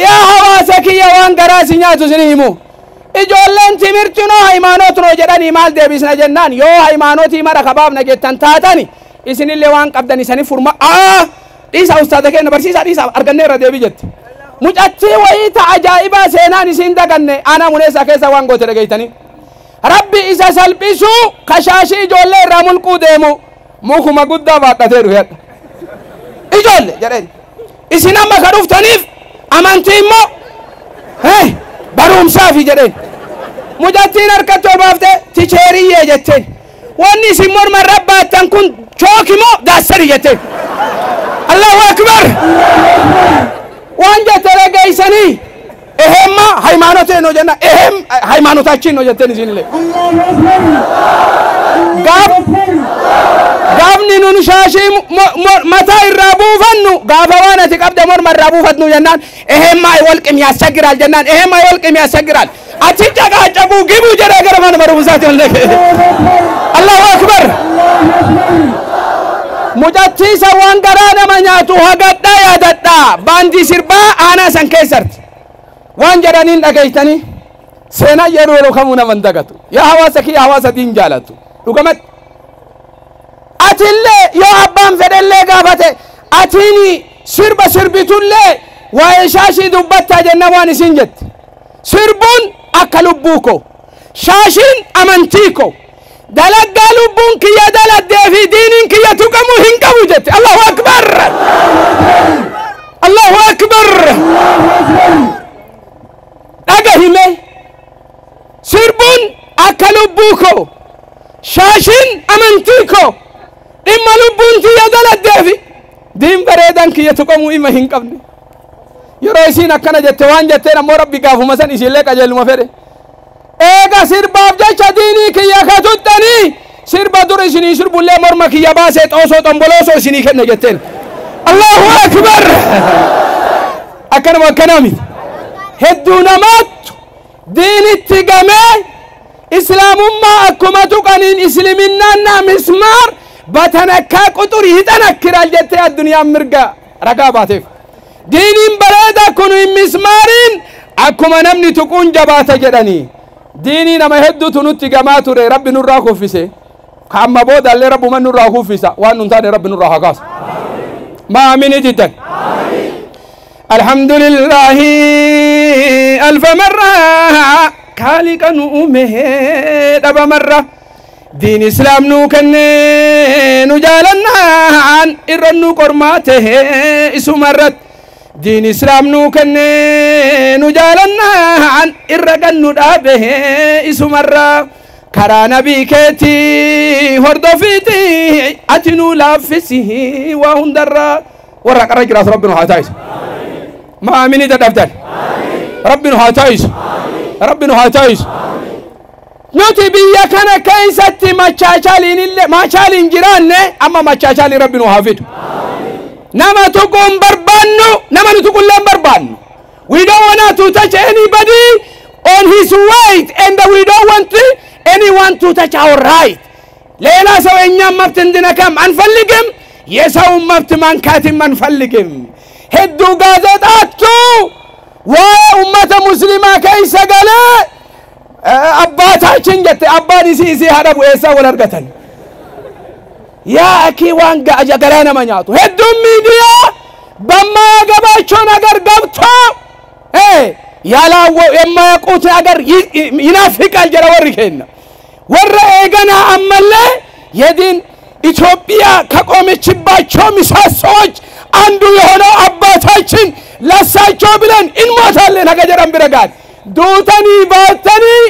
Yaa hawaasa kiyya waan garaa si nyaatu isin himu. Ijoolleen timirti noo hayimaanoot noo jedhanii maal deebisna jennaan yoo hayimaanootii mara kabaafna jettan taatani isinillee waan qabdan isanii furma aa dhiisa ustaaza keenya barsiisaa dhiisa argannee irra deebii jetti. Mucattii wayii ta ajaa'ibaa seenaan isiin daganne aanaa muneessaa keessa waan goote dhageeytanii. Rabbi isa salphisuu kashaashii ijoollee irraa mulquu deemu mukuma guddaa baadhatee dhufe. Ijoollee jedheen isin amma ka dhuftaniif amantii immoo barumsaafi jedheen. Mucattiin harkatti ol baaftee ticheeriyyee jetteen. Wanni isin morma irra baattan kun chooki moo daassarii jetteen. Allahu akbar. Waan jette dhageessanii ይሄማ ሃይማኖቴ ነው ጀና ይሄም ሃይማኖታችን ነው jetteen isinillee. Gaafni nun shaashii mataa irraa buufannu gaafa waan ati qabde morma irraa buufatnu jennaan ይሄማ አይወልቅም ያስቸግራል jennaan ይሄማ አይወልቅም ያስቸግራል achi caqaacaquu gibuu jedhee gara mana barumsaatti ol dhaqe. Allahu akbar. Mucattii isa waan garaa nama nyaatu hagadhaa yaadadhaa baandii sirbaa aanaa san keessatti waan jedhaniin dhageeytanii seenaa yeroo yeroo kamuu nama hin dagatu. Yaa hawaasa kiyya hawaasa diin jaalatu dhugamatti. Atillee yoo abbaan fedhellee gaafate atiin sirba sirbitullee waa'ee shaashii dubbattaa jenna waan isin jetti. Sirbuun akka lubbuu koo shaashiin amantii koo dalaggaa lubbuun kiyya daladdee fi diiniin kiyya tuqamuu hin qabu jette. Allahu akbar! Allahu akbar! Dhagahime sirbuun akka lubbuu koo shaashiin amantii koo dhimma lubbuun kiyya daladdee fi diin bareedan kiyya tuqamuu ima hin qabne. Yeroo isiin akkana jette waan jetteen ammoo rabbi gaafuma san isiillee qajeeluma fedhe. Eega sirbaaf jecha diinii kiyya ka tuttanii sirba dur isinii sirbullee morma kiyya baasee xoosoo xomboloosoo isinii kenne jetteen. Allahu akbar! Akkanuma akkanaa miti. Hedduu namaattu diinitti gamee islaamummaa akkuma tuqaniin isliminnaan naa mismaar batanakkaa quxurii hixanakkiraal jettee addunyaan mirga ragaa baateef. Diiniin bareeda kun mismaariin akkuma namni tuquun jabaata jedhanii. Diinii nama hedduutu nutti gamaa ture rabbi nurraa kuffise. Ka amma boodallee rabbuma nurraa kuffisa waan nun taane rabbi nurraa haa kaasu. Ma amini jiddan. Alhamdulillahi alfa marra kaaliqa nu uume dhaba marra. Diin islaam nuu kenne nu jaalannaan irra nu qormaate isumarratti. Diin islaam nuu kenne nu jaalannaan irra gannu dhaabe isumarra. Karaa nabii keetii hordofiiti ati nuu laaffisi waa hundarra. Warra qarra jiraatu rabbi nu haa taa'isu. Ma amini dadhabdan. Rabbi nu haa taa'isu. Rabbi nu haa taa'isu. Nuti biyya kana keessatti machaachaliin illee maachaaliin jiraanne amma machaachaliin rabbi nu haa fidu. Nama tuquun barbaannu nama nu tuqullee hin barbaannu. We don't want to touch anybody on his weight and we don't want anyone to touch our right. ሌላ ሰው የእኛም መብት እንድነካም አንፈልግም፣ የሰውን መብት መንካትም አንፈልግም። hedduu gaazexaattu waa'ee ummata muslimaa keessa galee abbaaታችን jette abbaan isii isii haadha bu'eessaa wal argatan. Yaa akii waan garaa nama nyaatu hedduun miidiyaa በማያገባቸው ነገር ገብቶ የማያውቁት ነገር ይናፍቃል jedha warri keenya. Warra eeganaa ammallee የዲን ኢትዮጵያ ከቆመችባቸው ምሰሶዎች አንዱ የሆነው አባታችን ለሳቸው ብለን እንሞታለን haga jedhan bira gahan. Duutanii baatanii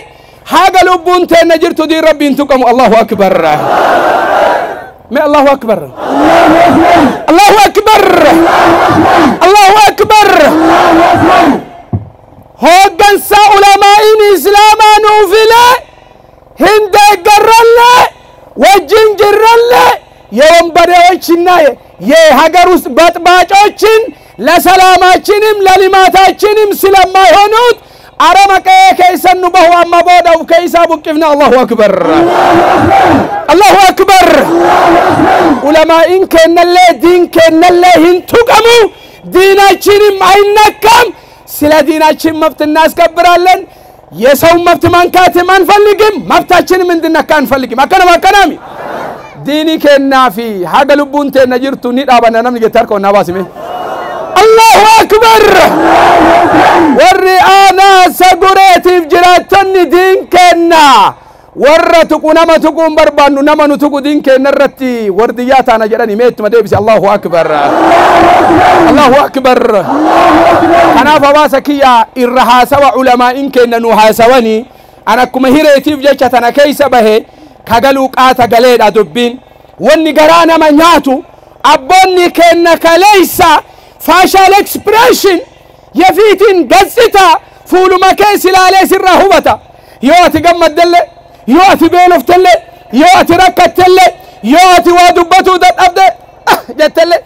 haga lubbuun teenna jirtu diin rabbiin tuqamu. Allahu akbar. Mee Allahu akbar. Allahu akbar. Allahu akbar. Hooggansa ulamaa'iin islaamaa nuu file hin deeggarrallee wajjin jirrallee የወንበዴዎችና የሀገር ውስጥ በጥባጮችን ለሰላማችንም ለልማታችንም ስለማይሆኑት አረመቀ ከይሰኑ በሁ አማ ቦዳው ከይሳ ቡቅፍና። አላሁ አክበር አላሁ አክበር። ኡለማኢን ከነለ ዲን ከነለ ሂንቱቀሙ ዲናችንም አይነካም። ስለ ዲናችን መብት እናስከብራለን። የሰው መብት መንካትም አንፈልግም፣ መብታችንም እንድነካ አንፈልግም። akkanuma akkanami diini kennaa fi haga lubbuun teenna jirtu ni dhaabanna namni jette harka onnaa baasime. Allahu akbar. Warri aanaa sagureetiif jiraattonni diin kenna warra tuqu nama tuquu hin barbaannu nama nu tuqu diin kenna irratti wardiyyaa taana jedhani mee ittuma deebise. Allahu akbar. Allahu akbar. Kanaaf hawaasa kiyya irra haasawa ulamaa'in kenna nu haasawanii an akkuma hireetiif jecha tana keessa bahe kagaluu qaata galeedha dubbiin. Wanni garaa nama nyaatu abboonni kenna kaleessa facial expression የፊትን ገጽታ fuuluma keessa ilaalee sirraa hubata. Yoo ati gammaddellee, yoo ati beeloftellee, yoo ati rakkattellee, yoo ati waa dubbatuu dadhabde jettellee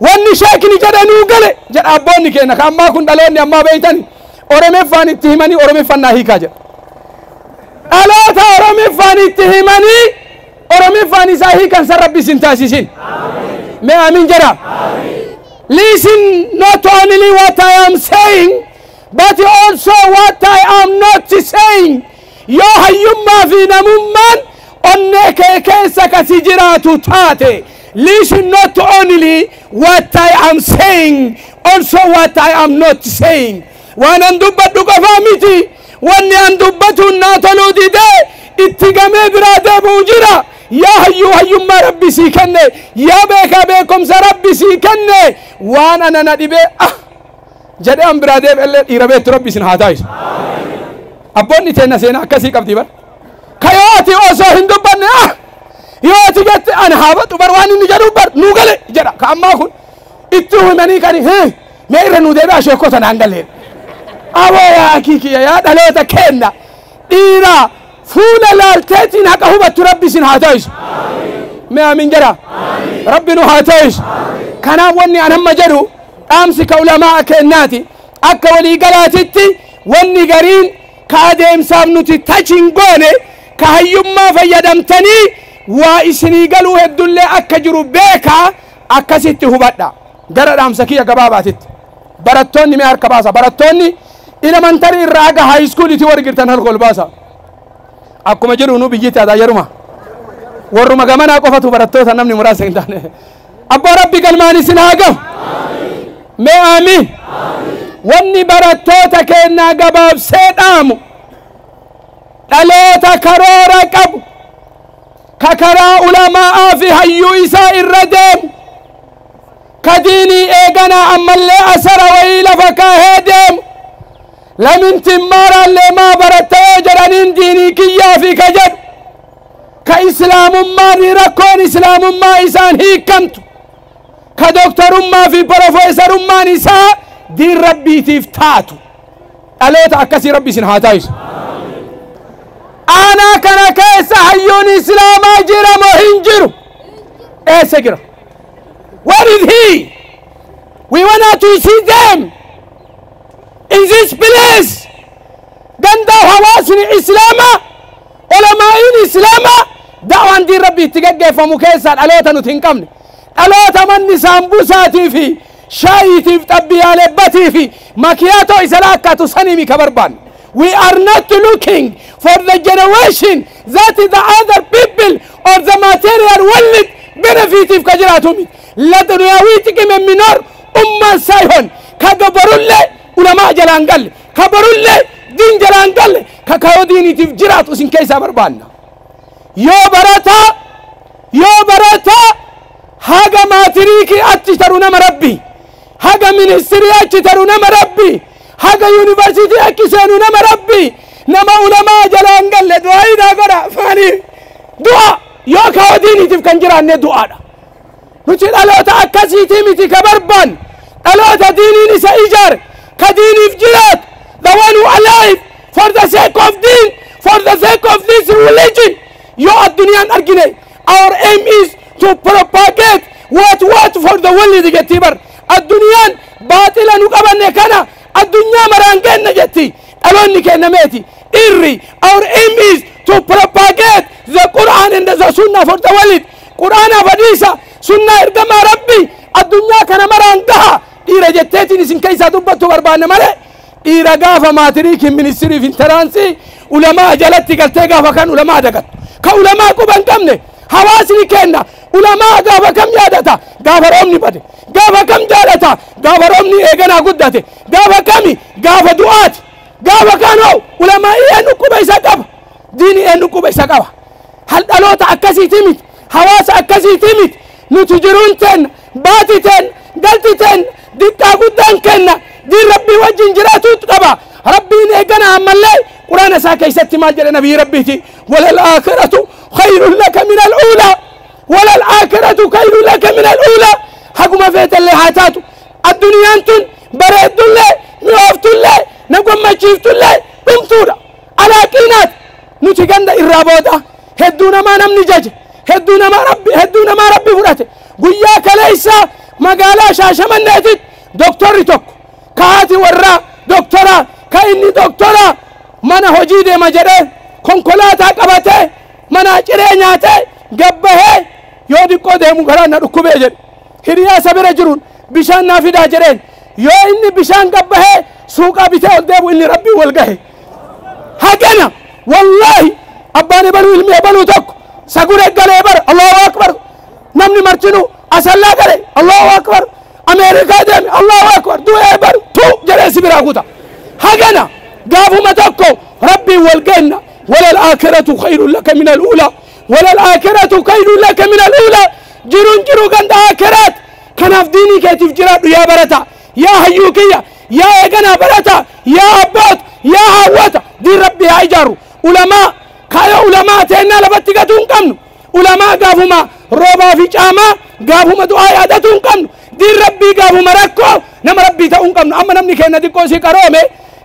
wanni sheekni jedhe nuu gale jedha abboonni keenya. Ka ammaa kun dhaloonni ammaa beeytani Oromeeffaan itti himanii Oromeeffannaa hiikaa jedha. Dhaloota Oromeeffaan itti himanii Oromeeffaan isaa hiikan san rabbi isin taasisin. Mee amiin jedha. Listen not only what I am saying, but also what I am not saying. Yoo hayyummaa fi namummaan onnee kee keessa kasi jiraatu taate, listen not only what I am saying, also what I am not saying. Waan an dubbadhu qofaa miti, wanni an dubbatuun naa toluu didee itti gamee biraa deebi'u jira. Yaa hayyuu hayyummaa rabbi sii kenne, yaa beekaa beekumsa rabbi sii kenne, waan ana na dhibee jedhee an biraa deebi'ellee dhiira beektu rabbi isin haa taa'isu. Abboonni teenna seenaa akkasii qabdi bar. Ka yoo ati osoo hin dubbanne yoo ati jette ana haa baxu bar waan inni jedhu bar nuu gale jedha. Ka ammaa kun itti himanii kani mee irra nuu deebi'aa sheekota naan galee. Aboo yaa akiikiyya yaa dhaloota keenna dhiira fuula laalteetiin haqa hubattu rabbi isin haa taa'isu. Mee amiin jedha. Rabbi nu haa taa'isu. Kanaaf wanni an amma jedhu dhaamsi ka ulamaa kennaati. Akka waliigalaatitti wanni gariin ka adeemsaaf nuti tachin goone ka hayyummaa fayyadamtanii waa isinii galuu heddullee akka jiru beekaa akkasitti hubadha. Gara dhaamsa kiyya gabaabaatitti. Barattoonni mee harka baasa. Barattoonni elementary irraa haga high schoolitti warri jirtan harka ol baasa. Akkuma jedhu nu biyyatti aadaa yeruma. Warruma gamanaa qofatu barattoota namni muraasa hin taane. Abbaa Rabbi galmaan isin haa gahu. Mee aamiin. Wanni barattoota keenyaa gabaabsee dhaamu dhaloota karoora qabu ka karaa ulamaa'aa fi hayyuu isaa irra deemu ka diinii eeganaa ammallee asara wayii lafa kaahee deemu lamintiin maaraallee maa barattee jedhaniin diinii kiyyaa fi ka jedhu ka islaamummaan rakkoon islaamummaa isaan hiikamtu ka doktorummaa fi profeesarummaan isaa diin rabbiitiif taatu dhaloota akkasii rabbi isin haa taayisu. Aanaa kana keessa hayyuun islaamaa jira moo hin jiru? Eessa jira? Where is he? We want to see them in this place. Ganda hawaasni islaamaa, ulamaa'iin islaamaa da'waan diin rabbi itti gaggeeffamu keessaa dhaloota nuti hin qabne. Dhaloota manni saambusaatii fi shaayiitiif xabbiyaaleebbatii fi makiyaatoo isa laakkatu sanii ka barbaannu. We are not looking for the generation that the other people or the material world benefit if kajiraatu miti. ለዱንያዊ ጥቅም የሚኖር ኡማን ሳይሆን ከገበሩለ ኡለማ ጀላን galle ከበሩለ ዲን ጀላን galle ከካዮ diiniitiif jiraatu isin keessaa barbaanna. Yoo barataa yoo barataa haga maatiriikii achi taru nama rabbi haga ministirii achi taru nama rabbi haga yuunivarsiitii achi seenu nama rabbi nama ulamaa jalaan galle du'aa godha maaliif du'a yoo kaayoo diiniitiif kan jiraanne du'aadha. Nuti dhaloota akkasiitii miti ka barbaannu dhaloota diiniin isa ijaare ka diiniif jiraatu the one who alive for the sake of deen, for the sake of this religion. Yoo addunyaan argine our aim is to propagate what for the world jetti bar addunyaan baaxila nu qabanne kana addunyaa maraan kenna jetti dhaloonni kennameeti irri our aim is to propagate the Quran and the Sunnah for the world. Qur'aana hadiisa sunnah ergamaa rabbi addunyaa kana maraan gaha dhiira jetteetiin isin keessaa dubbattu barbaanne malee dhiira gaafa maatiriikiin ministiriif intaraansii ulamaa jalatti galtee gaafa kan ulamaa dagattu ka ulamaa quba hin qabne hawaasni kenna ulamaa gaafa kam yaadata gaafa roobni bade gaafa kam jaalata gaafa roobni eeganaa guddate gaafa kami gaafa du'aati gaafa kanoo ulamaa eenyu quba isa qaba diini eenyu quba isa qaba hal dhaloota akkasiiti miti hawaasa akkasiiti miti nuti jiruun teenna baati teenna galti teenna diqqaa guddaan kenna diin rabbii wajjin jiraatuutu qaba rabbiin eeganaa ammallee quraana isaa keessatti maal jedhe nabiyyi rabbiiti walal aakhiratu khayrun laka min al-uulaa walal aakhiratu khayrun laka min al-uulaa haguma feetallee haa taatu addunyaan tun bareeddullee mi'ooftullee na gammachiiftullee dhumtuudha alaaqiinaat nuti ganda irraa booda hedduu namaa namni jaje hedduu namaa rabbi fudhate guyyaa kaleessa magaalaa Shaashamanneetitti doktorri tokko ka haati warraa doktora ka inni doktora mana hojii deema jedhee konkolaataa qabatee mana ciree nyaatee gabbahee yoo diqqoo deemu garaan na dhukkubee jedhe hiriyaa isa bira jiruun bishaan naa fidaa jedheen yoo inni bishaan gabbahee suuqaa bitee ol deebu inni rabbiin wal gahe hagana wallaahi abbaan ebaluu ilmi ebaluu tokko sagure galee bar Allahu akbar namni martinu asallaa gale Allahu akbar Ameerikaa deeme Allahu akbar du'ee bar tu jedhee si biraa kuta hagana gaafuma tokko rabbiin wal geenna walal aakhiratu khayrun laka min al-uulaa walal aakhiratu khayrun laka min al-uulaa jiruun jiru ganda aakhiraat kanaaf diinii keetiif jiraadhu yaa barata yaa hayyuu kiyya yaa eeganaa barata yaa abboota yaa hawwata diin rabbii haa ijaaru ulamaa kaayoo ulamaa teennaa lafatti gatuu hin qabnu ulamaa gaafuma roobaa fi caamaa gaafuma du'aa yaadatuu hin qabnu diin rabbii gaafuma rakkoo nama rabbii ta'uu hin qabnu amma namni keenya xiqqoo sii qaroome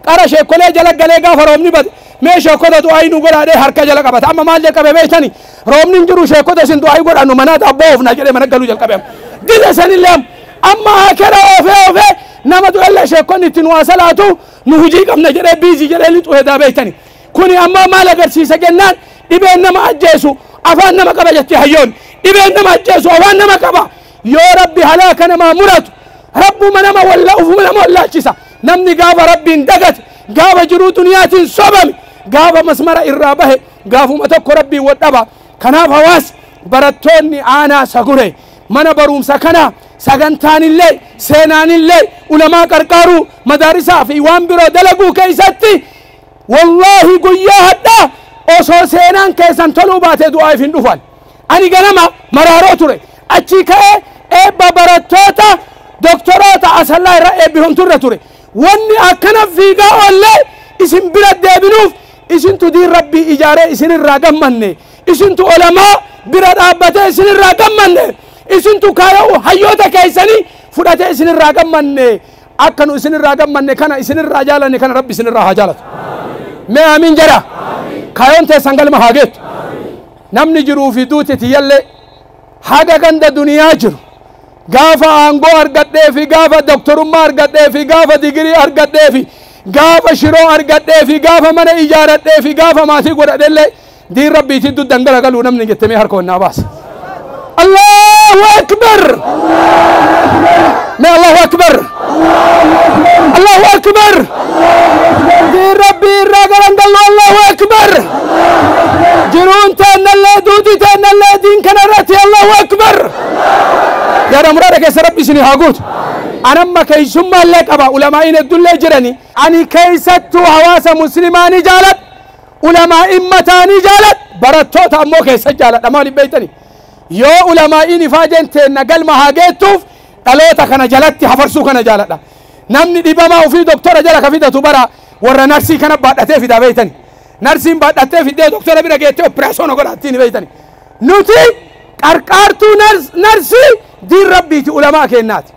qara sheekkolee jala galee gaafa roobni bade mee sheekkota du'aa nu godhaadhee harka jala qabata amma maal jalqabe beektani roobni hin jiru sheekkota isin du'aa godhannu manaa daabboo oofna jedhee mana galuu jalqabe dida sanillee amma akira oofee oofee nama du'ellee sheekkonni itti nu salaatu nu hujii qabna jedhee biizii jedhee lixu hedaa beektani kuni ammoo maal agarsiisa jennaan dhibeen nama ajjeesu afaan nama qaba jetti hayyoon dhibeen nama ajjeesu afaan nama qaba yoo rabbi halaaka namaa muratu rabbuma nama walla ufuma nama wallaachisa namni gaafa rabbiin dagate gaafa jiruu duniyaatiin sobame gaafa masmara irraa bahe Gaafuma tokko rabbiin wal dhaba. Kanaaf hawaas barattoonni aanaa Sagure mana barumsa kana sagantaanillee seenaanillee ulamaa qarqaaruu madaarisaa fi waan biroo dalaguu keessatti wallaahi guyyaa hadhaa osoo seenaan keessan toluu baatee du'aa hin dhufan. Ani ganama maraaroo ture achii ka'ee eebba barattoota doktoroota Asallaa irra eebbifamturra ture. Wanni akkana fiigaa oollee isin bira deebinuuf isintu diin rabbii ijaaree isinirraa gammanne, isintu olamaa bira dhaabbatee isinirraa gammanne, isintu kaaya'u hayyoota keessanii fudhatee isinirraa gammanne. Akka nu isinirraa gammanne kana isinirraa jaalanne kana rabbi isinirraa haa jaalatu. Mee amiin jedha. Kaayoon teessan galma haa geettu. Namni jiruu fi duuti tiyyallee haga ganda duniyaa jiru gaafa aangoo argadhee fi gaafa doktorummaa argadhee fi gaafa digirii argadhee fi gaafa shiroo argadhee fi gaafa mana ijaaradhee fi gaafa maatii godhadhellee diin rabbiitiin duddan garagaluu namni jettamee harka onnaa baasa. Allahu akbar! Mee Allahu akbar! Allahu akbar! Diin rabbii irraa garangallu Allahu akbar! Jiruun teennallee duuti teennallee diin kana irratti Allahu akbar! Yaada muraada keessa rabbi isinii haa guutu. Anamma keessummaallee qaba ulamaa'iin hedduullee jirani. Ani keessattuu hawaasa muslimaa ni jaaladha. Ulamaa'iin mataa ni jaaladha. Barattoota ammoo keessa jaaladha. Maaliif beektani? Yoo ulamaa'iin ifaajeen teenna galma haa geettuuf dhaloota kana jalatti hafarsuu kana jaaladha. Namni dhibamaa ofii doktora jala ka fidatu bara warra narsii kana baadhatee fidaa beektani. Narsiin baadhattee fiddee doktora bira geettee operaasyoona godhattiin beektani. Nuti qarqaartuu narsii diin rabbiiti ulamaa kennaati.